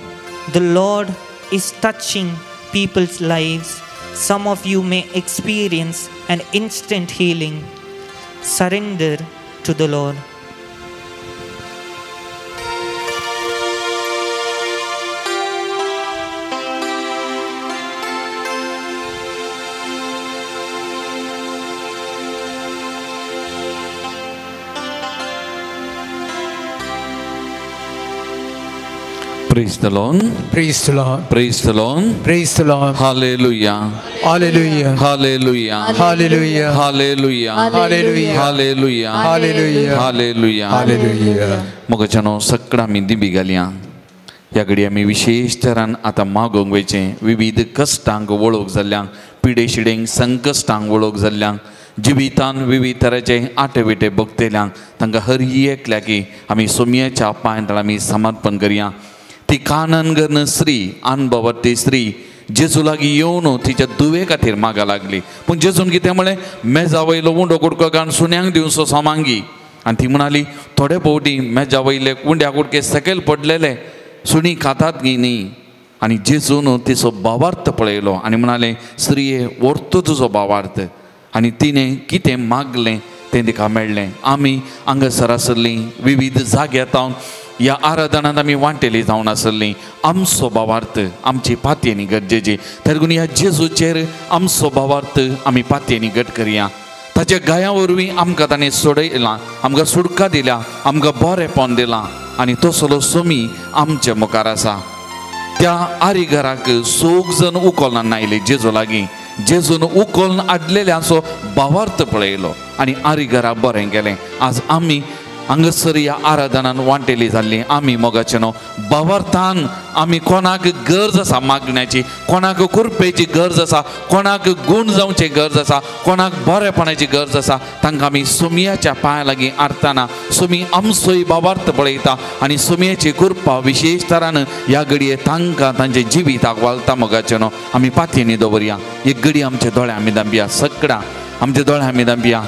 Speaker 6: The Lord is touching people's lives. Some of you may experience an instant healing. Surrender to the Lord.
Speaker 2: Praise the Lord.
Speaker 3: Praise the Lord.
Speaker 2: Praise the Lord.
Speaker 3: Praise the Lord.
Speaker 2: Hallelujah.
Speaker 3: Hallelujah.
Speaker 2: Hallelujah.
Speaker 3: Hallelujah.
Speaker 2: Hallelujah.
Speaker 3: Hallelujah.
Speaker 2: Hallelujah.
Speaker 3: Hallelujah.
Speaker 2: Hallelujah.
Speaker 3: Hallelujah.
Speaker 2: मोगाच्यानो सगळं आमी दिंबी घालया. ह्या घडी आमी विशेश तरान आतां मागोवंक वयचें विविध कश्टांक वळख जाल्ल्यांक, पिडे शिडेंक संकश्टांक वळख जाल्ल्यांक, जिवितान विविध तरांचे आटे विटे भोगतेल्यांक तांकां हर एकल्याकी आमी सोमयेच्या पांय आमी समर्पण करया. ती काननगर्न स्त्री अनभवती स्त्री जेजू लागीं येवन तिच्या दुवे खातीर मागा लागली. पूण जेजून कितें म्हळें, मेजा वयलो उंडो कुडको काडून सुण्यांक दिवचो सामांगी. आनी ती म्हणाली, थोडे फावटी मेजा वयले उंड्या कुडके सकयल पडलेले सुणी खातात गी न्ही. आनी जेजून तिचो भावार्थ पळयलो आनी म्हणाले, स्त्रिये व्हरतो तुजो भावार्थ. आनी तिणें कितें मागलें तें तिका मेळ्ळें. आमी हांगासर आसलीं विविध जाग्यार जावन ह्या आराधनांत आमी वांटेली जावन आसली. आमचो भावार्थ आमची पातयेनी गरजेची. तर ह्या जेजूचेर आमचो भावार्थ आमी पातयेनी घट करया. ताच्या गाया वरवीं आमकां ताणें सोडयलां, आमकां सुटका दिल्या, आमकां बरेंपण दिलां आनी तसलो सोमी आमच्या मुखार आसा. त्या आरिघराक सोग जण उखलून आयले जेजू लागीं. जेजून उखलून हाडलेल्यांचो भावार्थ पळयलो आनी आरिघरा बरें केलें. आज आमी हांगासर ह्या आराधनान वांटेली जाल्ली. आमी मोगाचे न्हू भावार्थान आमी कोणाक गरज आसा मागण्याची, कोणाक कृपेची गरज आसा, कोणाक गूण जावची गरज आसा, कोणाक बरेपणाची गरज आसा, तांकां आमी सोमयाच्या पांया लागीं हाडटना सोमी आमचोय भावार्थ पळयता आनी सोमयाची कृपा विशेश तरान ह्या घडये तांकां तांच्या जिविताक वालता. मोगाचे न्हू आमी पातयेनी दवरया. एक घडी आमचे दोळे आमी दांपया, सगळ्या आमचे दोळे आमी दांपया.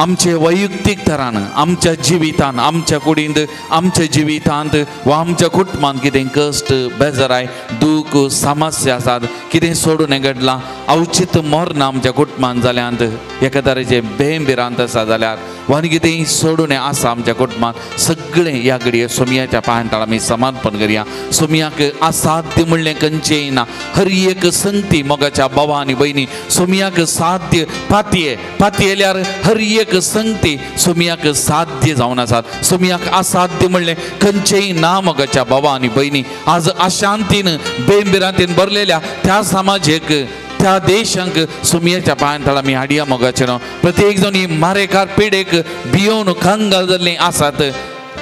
Speaker 2: आमचे वैयक्तीक तरान आमच्या जिवितान, आमच्या कुडींत, आमच्या जिवितांत वा आमच्या कुटुंबांत कितें कश्ट, बेजाराय, दूख, समस्या आसात, कितें सोडून घडलां, अवचीत मरण आमच्या कुटुंबांत जाल्यांत, एका तरेचें बेंभिरांत आसा जाल्यार वा आनी कितें सोडून आसा आमच्या कुटुंबांत, सगळें ह्या घडये सोमयाच्या पांयांत आमी समर्पण करया. सोमयाक असाध्य म्हणलें खंयचेंय ना. हर एक संगती मोगाच्या भावा आनी भयणी सोमयाक साध्य पातये पातयेल्यार हर एक संगती सोमयाक साध्य जावन आसात. सोमयाक असाध्य म्हणलें खंयचेंय ना. मोगाच्या भावा आनी भयणी आज अशांतीन बेंभिरांतीन भरलेल्या त्या समाजेक, त्या देशांक सोमयाच्या पांयांत आमी हाडया. मोगाचे न्हू प्रत्येक जाण ही मारेकार पिडेक भियोवन कंगाल जाल्लीं आसात.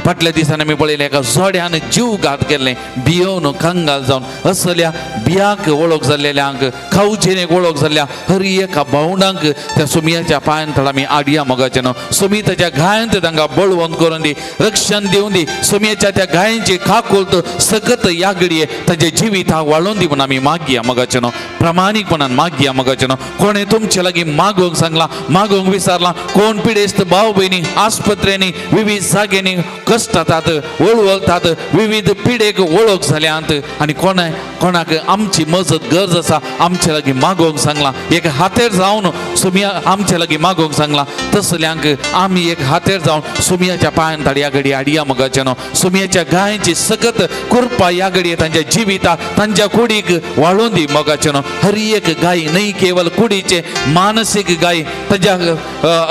Speaker 2: फाटल्या दिसांनी आमी पळयलें एका जोड्यान जीव घात केल्लें भियोवन कंगाल जावन असल्या बियाक वळख जाल्ल्यांक खावचेनेक वळख जाल्ल्या हर एका भावंडांक त्या सुमियाच्या पांयान थळ आमी आडया मोगाचें न्हू. सुमी ताच्या घायांत तांकां बळवंत करून दी, रक्षण दिवन दी. सुमियाच्या त्या घायांची काकुळट सकत ह्या घडये तांच्या जिविताक वाळोवन दी म्हूण आमी मागया मोगाचें न्हू. प्रामाणीकपणान मागया मोगाचें न्हू. कोणें तुमचे लागीं मागोवंक सांगलां, मागोवंक विसरलां, कोण पिडेस्त भाव भयणी आस्पत्र्यांनी विविध जाग्यांनी कश्टातात, वळवळतात, विविध पिडेक वळख जाल्यात आनी कोणाक आमची मजत गरज आसा आमचे लागीं मागोवंक सांगलां, एक हातेर जावन सुमिया आमचे लागीं मागोवंक सांगलां, तसल्यांक आमी एक हातेर जावन सुमियाच्या पांयान धाडया घडये हाडया मोगाचें न्हू. सुमियाच्या गायांची सकत कृपा ह्या घडये तांच्या जिविताक तांच्या कुडीक वाळोवन दी मोगाचें न्हू. हर एक गाय न्हय केवल कुडीचे मानसीक गाय, ताच्या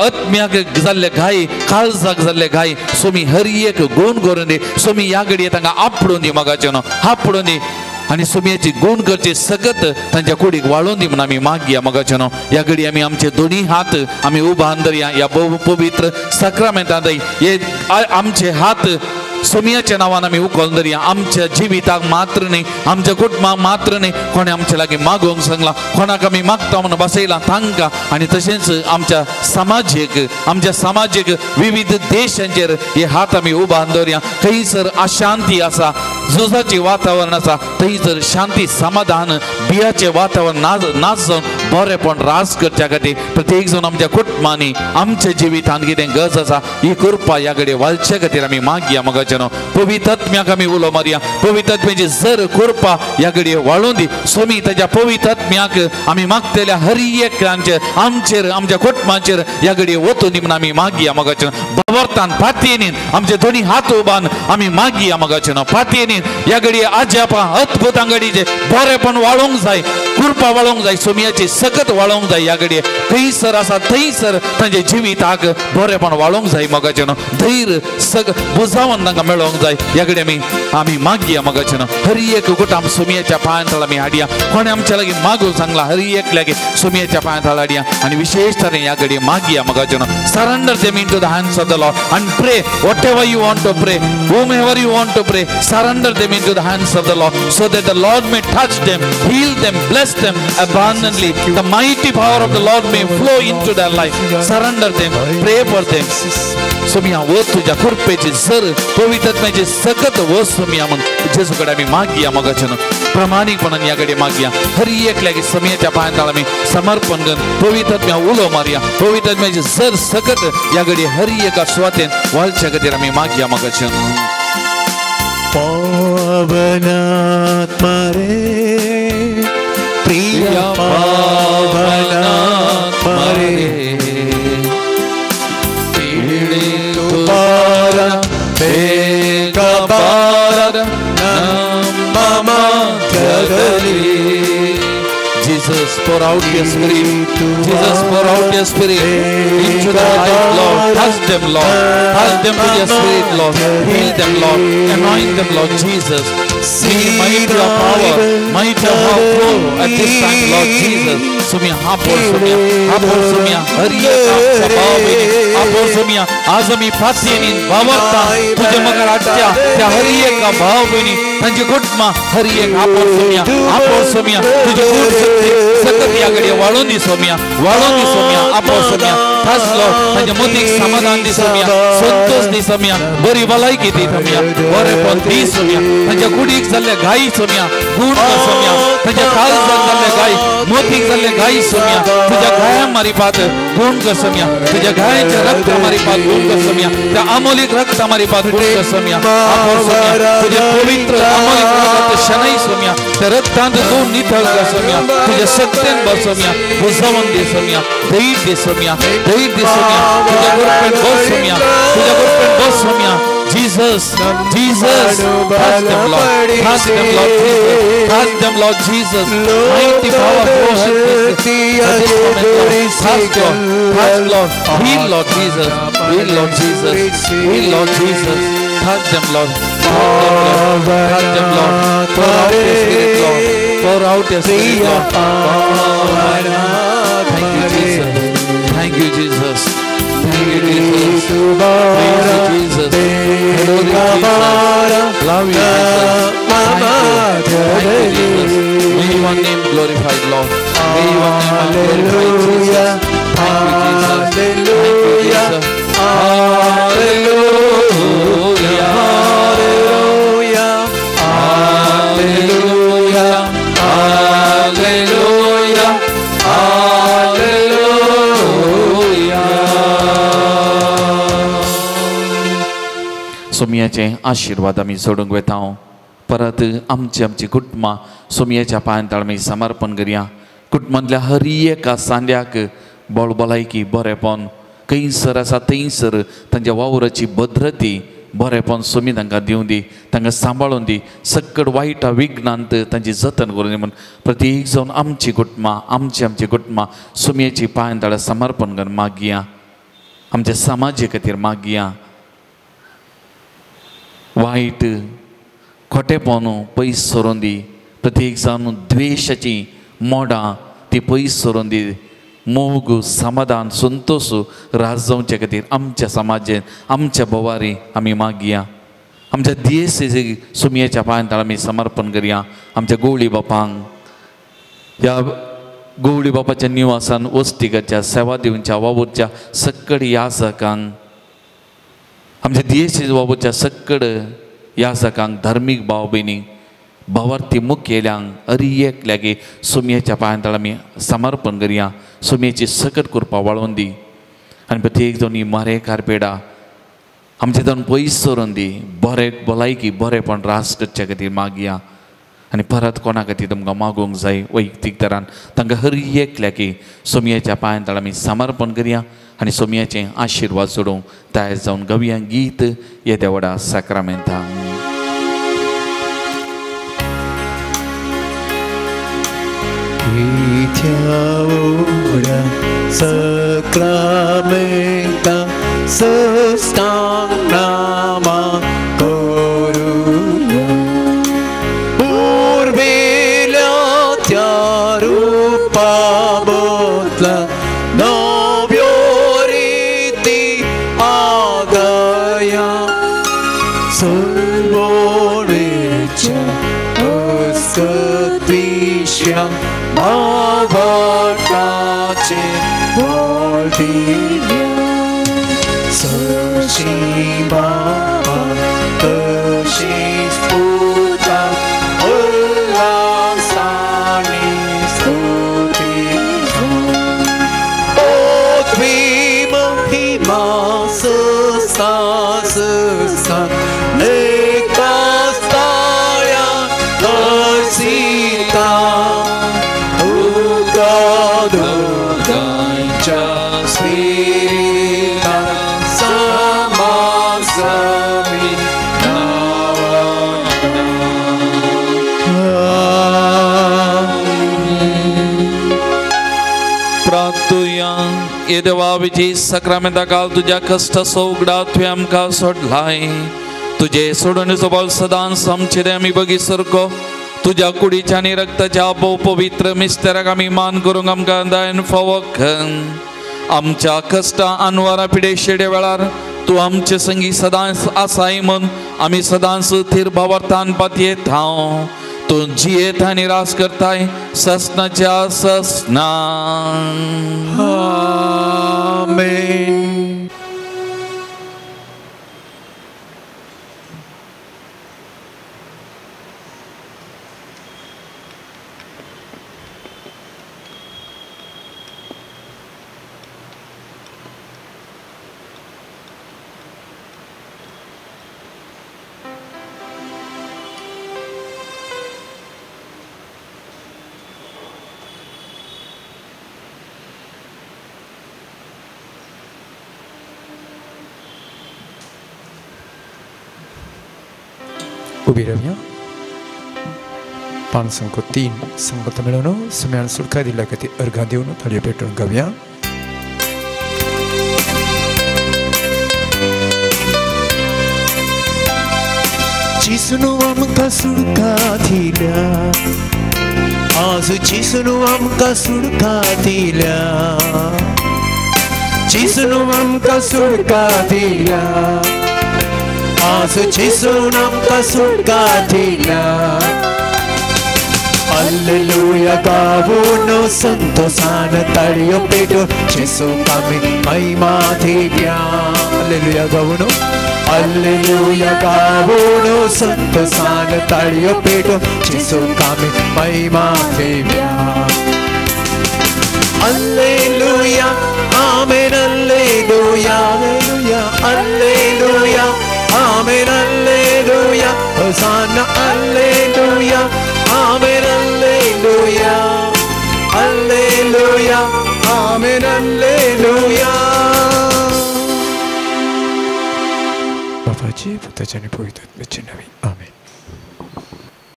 Speaker 2: आत्म्याक जाल्ले गाय, काळजाक जाल्ले गाय, सोमी हर एक गुण करून दी. सोमी ह्या घडये तांकां आपडून दी मोगाचें न्हू, आपडून दी आनी सुमियाची गुण करची सकत तांच्या कुडीक वाळोवन दी म्हूण आमी मागया मोगाचें न्हू. ह्या घडये आमी आमचे दोनी हात आमी उबान धरया ह्या पवित्र साक्रामेंतांत हे आमचे हात सुमियाच्या नांवान आमी उखलून धरया. आमच्या जिविताक मात्र न्हय, आमच्या कुटुंबाक मात्र न्हय, कोणें आमचे लागीं मागोवंक सांगलां, कोणाक आमी मागता म्हणून बसयलां तांकां आनी तशेंच आमच्या समाजीक, आमच्या समाजीक विविध देशांचेर हे हात आमी उबान दवरया. थंयसर अशांती आसा, झुजाचें वातावरण आसा, थंयसर शांती समाधान बियाचें वातावरण नाच जावन बरेपण राज करच्या खातीर प्रत्येक जावन आमच्या कुटुंबांनी आमच्या जिवितांत कितें गरज आसा ही कृपा ह्या कडेन वालचे खातीर आमी मागया मोगाचें न्हू. पवित्र आत्म्याक आमी उलो मारया, पवित्र आत्म्याची जर कृपा ह्या घडये वाळोवन दी. सोमी ताच्या पवित्र आत्म्याक आमी मागतल्या हर एकल्याचेर आमचेर आमच्या कुटुंबाचेर ह्या घडये वतून दी म्हूण आमी मागया मोगाचें न्हू. भावार्थान पातयेनीन आमचे दोनी हात उबान आमी मागया मोगाचें न्हू. पातयेनीन ह्या घडये आज्यापा अद्भुतां घडीचे बरेपण वाळोवंक जाय, कृपा वाळोवंक जाय, सोमियाची सकत वाळोवंक जाय. ह्या घडये थंयसर आसा थंयसर तांच्या जिविताक बरेपण वाळोवंक जाय मोगाचें न्हू. धैर्य सग बुजावन तांकां मेळोवंक जाय. ह्या कडेन आमी आमी मागया मोगाचें न्हू. हर एक कुटुंब सुमियाच्या पांयां थळ आमी हाडया. कोणें आमच्या लागीं मागूंक सांगलां हर एक लागीं सुमियाच्या पांयां थळ हाडया आनी विशेष तरेन ह्या घडये मागया मोगाचें न्हू. Surrender them into the hands of the Lord and pray whatever you want to pray, whomever you want to pray, surrender them into the hands of the Lord so that the Lord may touch them, heal them, bless them abundantly. The mighty power of the Lord may flow into their life. Surrender them, pray for them. सुमिया वो तुझ्या कृपेची जर पवित्रत्म्याची सकत वो सुमिया म्हूण जेजू कडेन आमी मागया मोगाचें न्हू. प्रामाणीकपणान ह्या कडेन मागया. हर एकल्याक समियाच्या पांयां तळा आमी समर्पण करून पवित्रत्म्या उलो मारया. पवित्रत्म्याची जर सकत ह्या घडये हर एका सुवातेन वालच्या खातीर आमी मागया मोगाचें न्हू.
Speaker 1: पावनात्मा रे प्रिय पावनात्मा रे
Speaker 2: Jesus, pour out your spirit. Jesus, pour out your spirit into their life, Lord. Touch them, Lord. Touch them with your spirit, Lord. Heal them, Lord. Anoint them, Lord Jesus. See mighty your power, mighty your power flow at this time, Lord Jesus. Sumia, hapor sumia, hapor sumia, हरिया भाव sumia, आज आमी फातियेनी भावार्था तुझ्या मगर आटच्या त्या हर एका भाव भयणी तांची कुटुंबां हर एक हापोर सोमिया, हापोर सोमिया, तुझे गुण शक्ती सकत ह्या घडये वाळोवन दी सोमिया, वाळोवन दी सोमिया, हापोर सोमिया. खास लॉर्ड तांच्या मतीक समाधान दी सोमिया, संतोष दी सोमिया, बरी भलायकी दी सोमिया, बरेपण दी सोमिया, तांच्या कुडीक जाल्ले घाई सोमिया, गुण कर सोमिया, तांच्या काळजाक जाल्ले घाई, मोतीक जाल्ले घाई सोमिया, तुझ्या घाया मारिपात गुण कर सोमिया, तुझ्या घायांच्या रक्ता मारिपात गुण कर सोमिया, त्या अमोलीक रक्ता मारिपात गुण कर सोमिया, हापोर सोमिया, तुझे पवित्र अमोलीक रक्त शनई सोमिया, त्या रक्तांत तूं नितळ कर सोमिया, तुझ्या सत्तेन बसोमिया, बुजावन दे सोमिया, धैर्य दे सोमिया, धैर्य दे सोमिया, तुझ्या कृपेन बस सोमिया, तुझ्या कृपेन बस सोमिया. Jesus, Jesus, touch them, Lord. Touch them, Lord Jesus. Touch them, Lord Jesus. Mighty power flow at this moment, Lord. Touch, Lord. Touch, Lord. Heal, Lord Jesus. Heal, Lord Jesus. Heal, Lord Jesus. Touch them, Lord. Touch them, Lord. Touch them, Lord. Pour out your spirit, Lord. Pour out your spirit, Lord. Thank you, Jesus. Thank you, Jesus. Thank you, Jesus. Praise you, Jesus. Adore
Speaker 1: Hallelujah, hallelujah, hallelujah, hallelujah, hallelujah, hallelujah.
Speaker 2: सोमयाचे आशिर्वाद आमी सोडूंक वेता. परत आमची आमची कुटुंबां सोमयाच्या पांयां आमी समर्पण करया. कुटुंबांतल्या हर एका सांद्याक बळ भलायकी बरेपण खंयसर आसा थंयसर तांच्या वावराची भद्रती बरेपण सोमी तांकां दिवं दी, तांकां सांबाळून दी, सक्कड वायट विघ्नांत तांची जतन करून दी म्हूण प्रत्येक जावन आमची कुटुंबां आमची आमची कुटुंबां सोमयेची पांयां ताळा समर्पण करून मागया. आमच्या समाजे खातीर मागया. वायट खोटेपण पयस सरून दी. प्रत्येक जावन द्वेशाची मोडां ती पयस सरून दी. मोग समाधान संतोष राज जावचे खातीर आमच्या समाजेन आमच्या भोवारी आमी मागया. आमच्या देश सुमयेच्या पांयां आमी समर्पण करया. आमच्या गवळी बापांक ह्या गवळी बापाच्या निवासान वस्तीकाच्या सेवा दिवच्या वावुरच्या सक्कड यासकांक आमच्या देश वावुरच्या सक्कड यासकांक धार्मीक भाव भयणींक भावार्थी मुखेल्यांक अरी एकल्यागे सुमयेच्या पांयां आमी समर्पण करया. सुमयेची सकट कृपा वाळोवन दी आनी प्रत्येक जावन ही मारे कारपेडा आमचे जावन पयस सरून दी. बरें भलायकी बरेंपण रास करचे खातीर मागया. आनी परत कोणा खातीर तुमकां मागूंक जाय वैयक्तीक तरान तांकां हर एकल्याकी सोमयेच्या पांयां आमी समर्पण करया आनी सोमयेचे आशिर्वाद सोडूंक तयार जावन गवया गीत येद्या व्हडा साक्रामेंताक.
Speaker 1: इथ्यावरा सक्रामेंता सस्तांगनामा करुया पूर्वेल्या त्या रूपा बदला नव्यो रीती आगया सर्वोणेच्या अस्कत्विश्या भावाचे बोलदिल्या सशी बाबा तशी स्तुता उल्हासाने स्तुती पृथ्वी महिमा ससा ससा एकास्ताया दर्शिता दोगांच्या स्पिरिता समासमी
Speaker 2: प्रार्थुया. ये देवा विजी सक्रामेंता काल तुज्या कश्टाचो उगडा तुवें आमकां सोडलाय. तुजे सोडणेचो बळ सदांच आमचेर आमी बगी सारको तुज्या कुडीच्या आनी रक्ताच्या भोव पवित्र मिस्तेराक आमी मान करूंक आमकां दयन फावो कर. आमच्या कश्टां अनवरा पिडे शेडे वेळार तूं आमचे संगी सदांच आसाय म्हूण आमी सदांच थीर भावार्थान पातयेता. तूं जियेत आनी रास करताय ससनाच्या ससना.
Speaker 1: आमेन.
Speaker 3: उभी रावया. पान संको 3 संगत मेळोवन सुम्यान सुटका दिल्या खातीर अर्घां दिवन थाळयो पेटोवन गावया.
Speaker 1: जिसनु आमकां सुटका दिल्या आज जिसनु आमकां सुटका दिल्या जिसनु आमकां सुटका दिल्या आज जेसून आमकां सुटका दिल्या. Alleluia गावून संतोषान ताळयो पेटून जेसूक आमी महिमा दिव्या. अल्लेलुया गावून, अल्लेलुया गावून संतोषान ताळयो पेटून जेसूक आमी महिमा Divya. Alleluia, amen, alleluia, alleluia, alleluia, amen, alleluia, hosanna, alleluia, amen, alleluia, alleluia, amen, alleluia. बाबाची, पुताची आणि पवित्र आत्म्याची नावे, आमेन.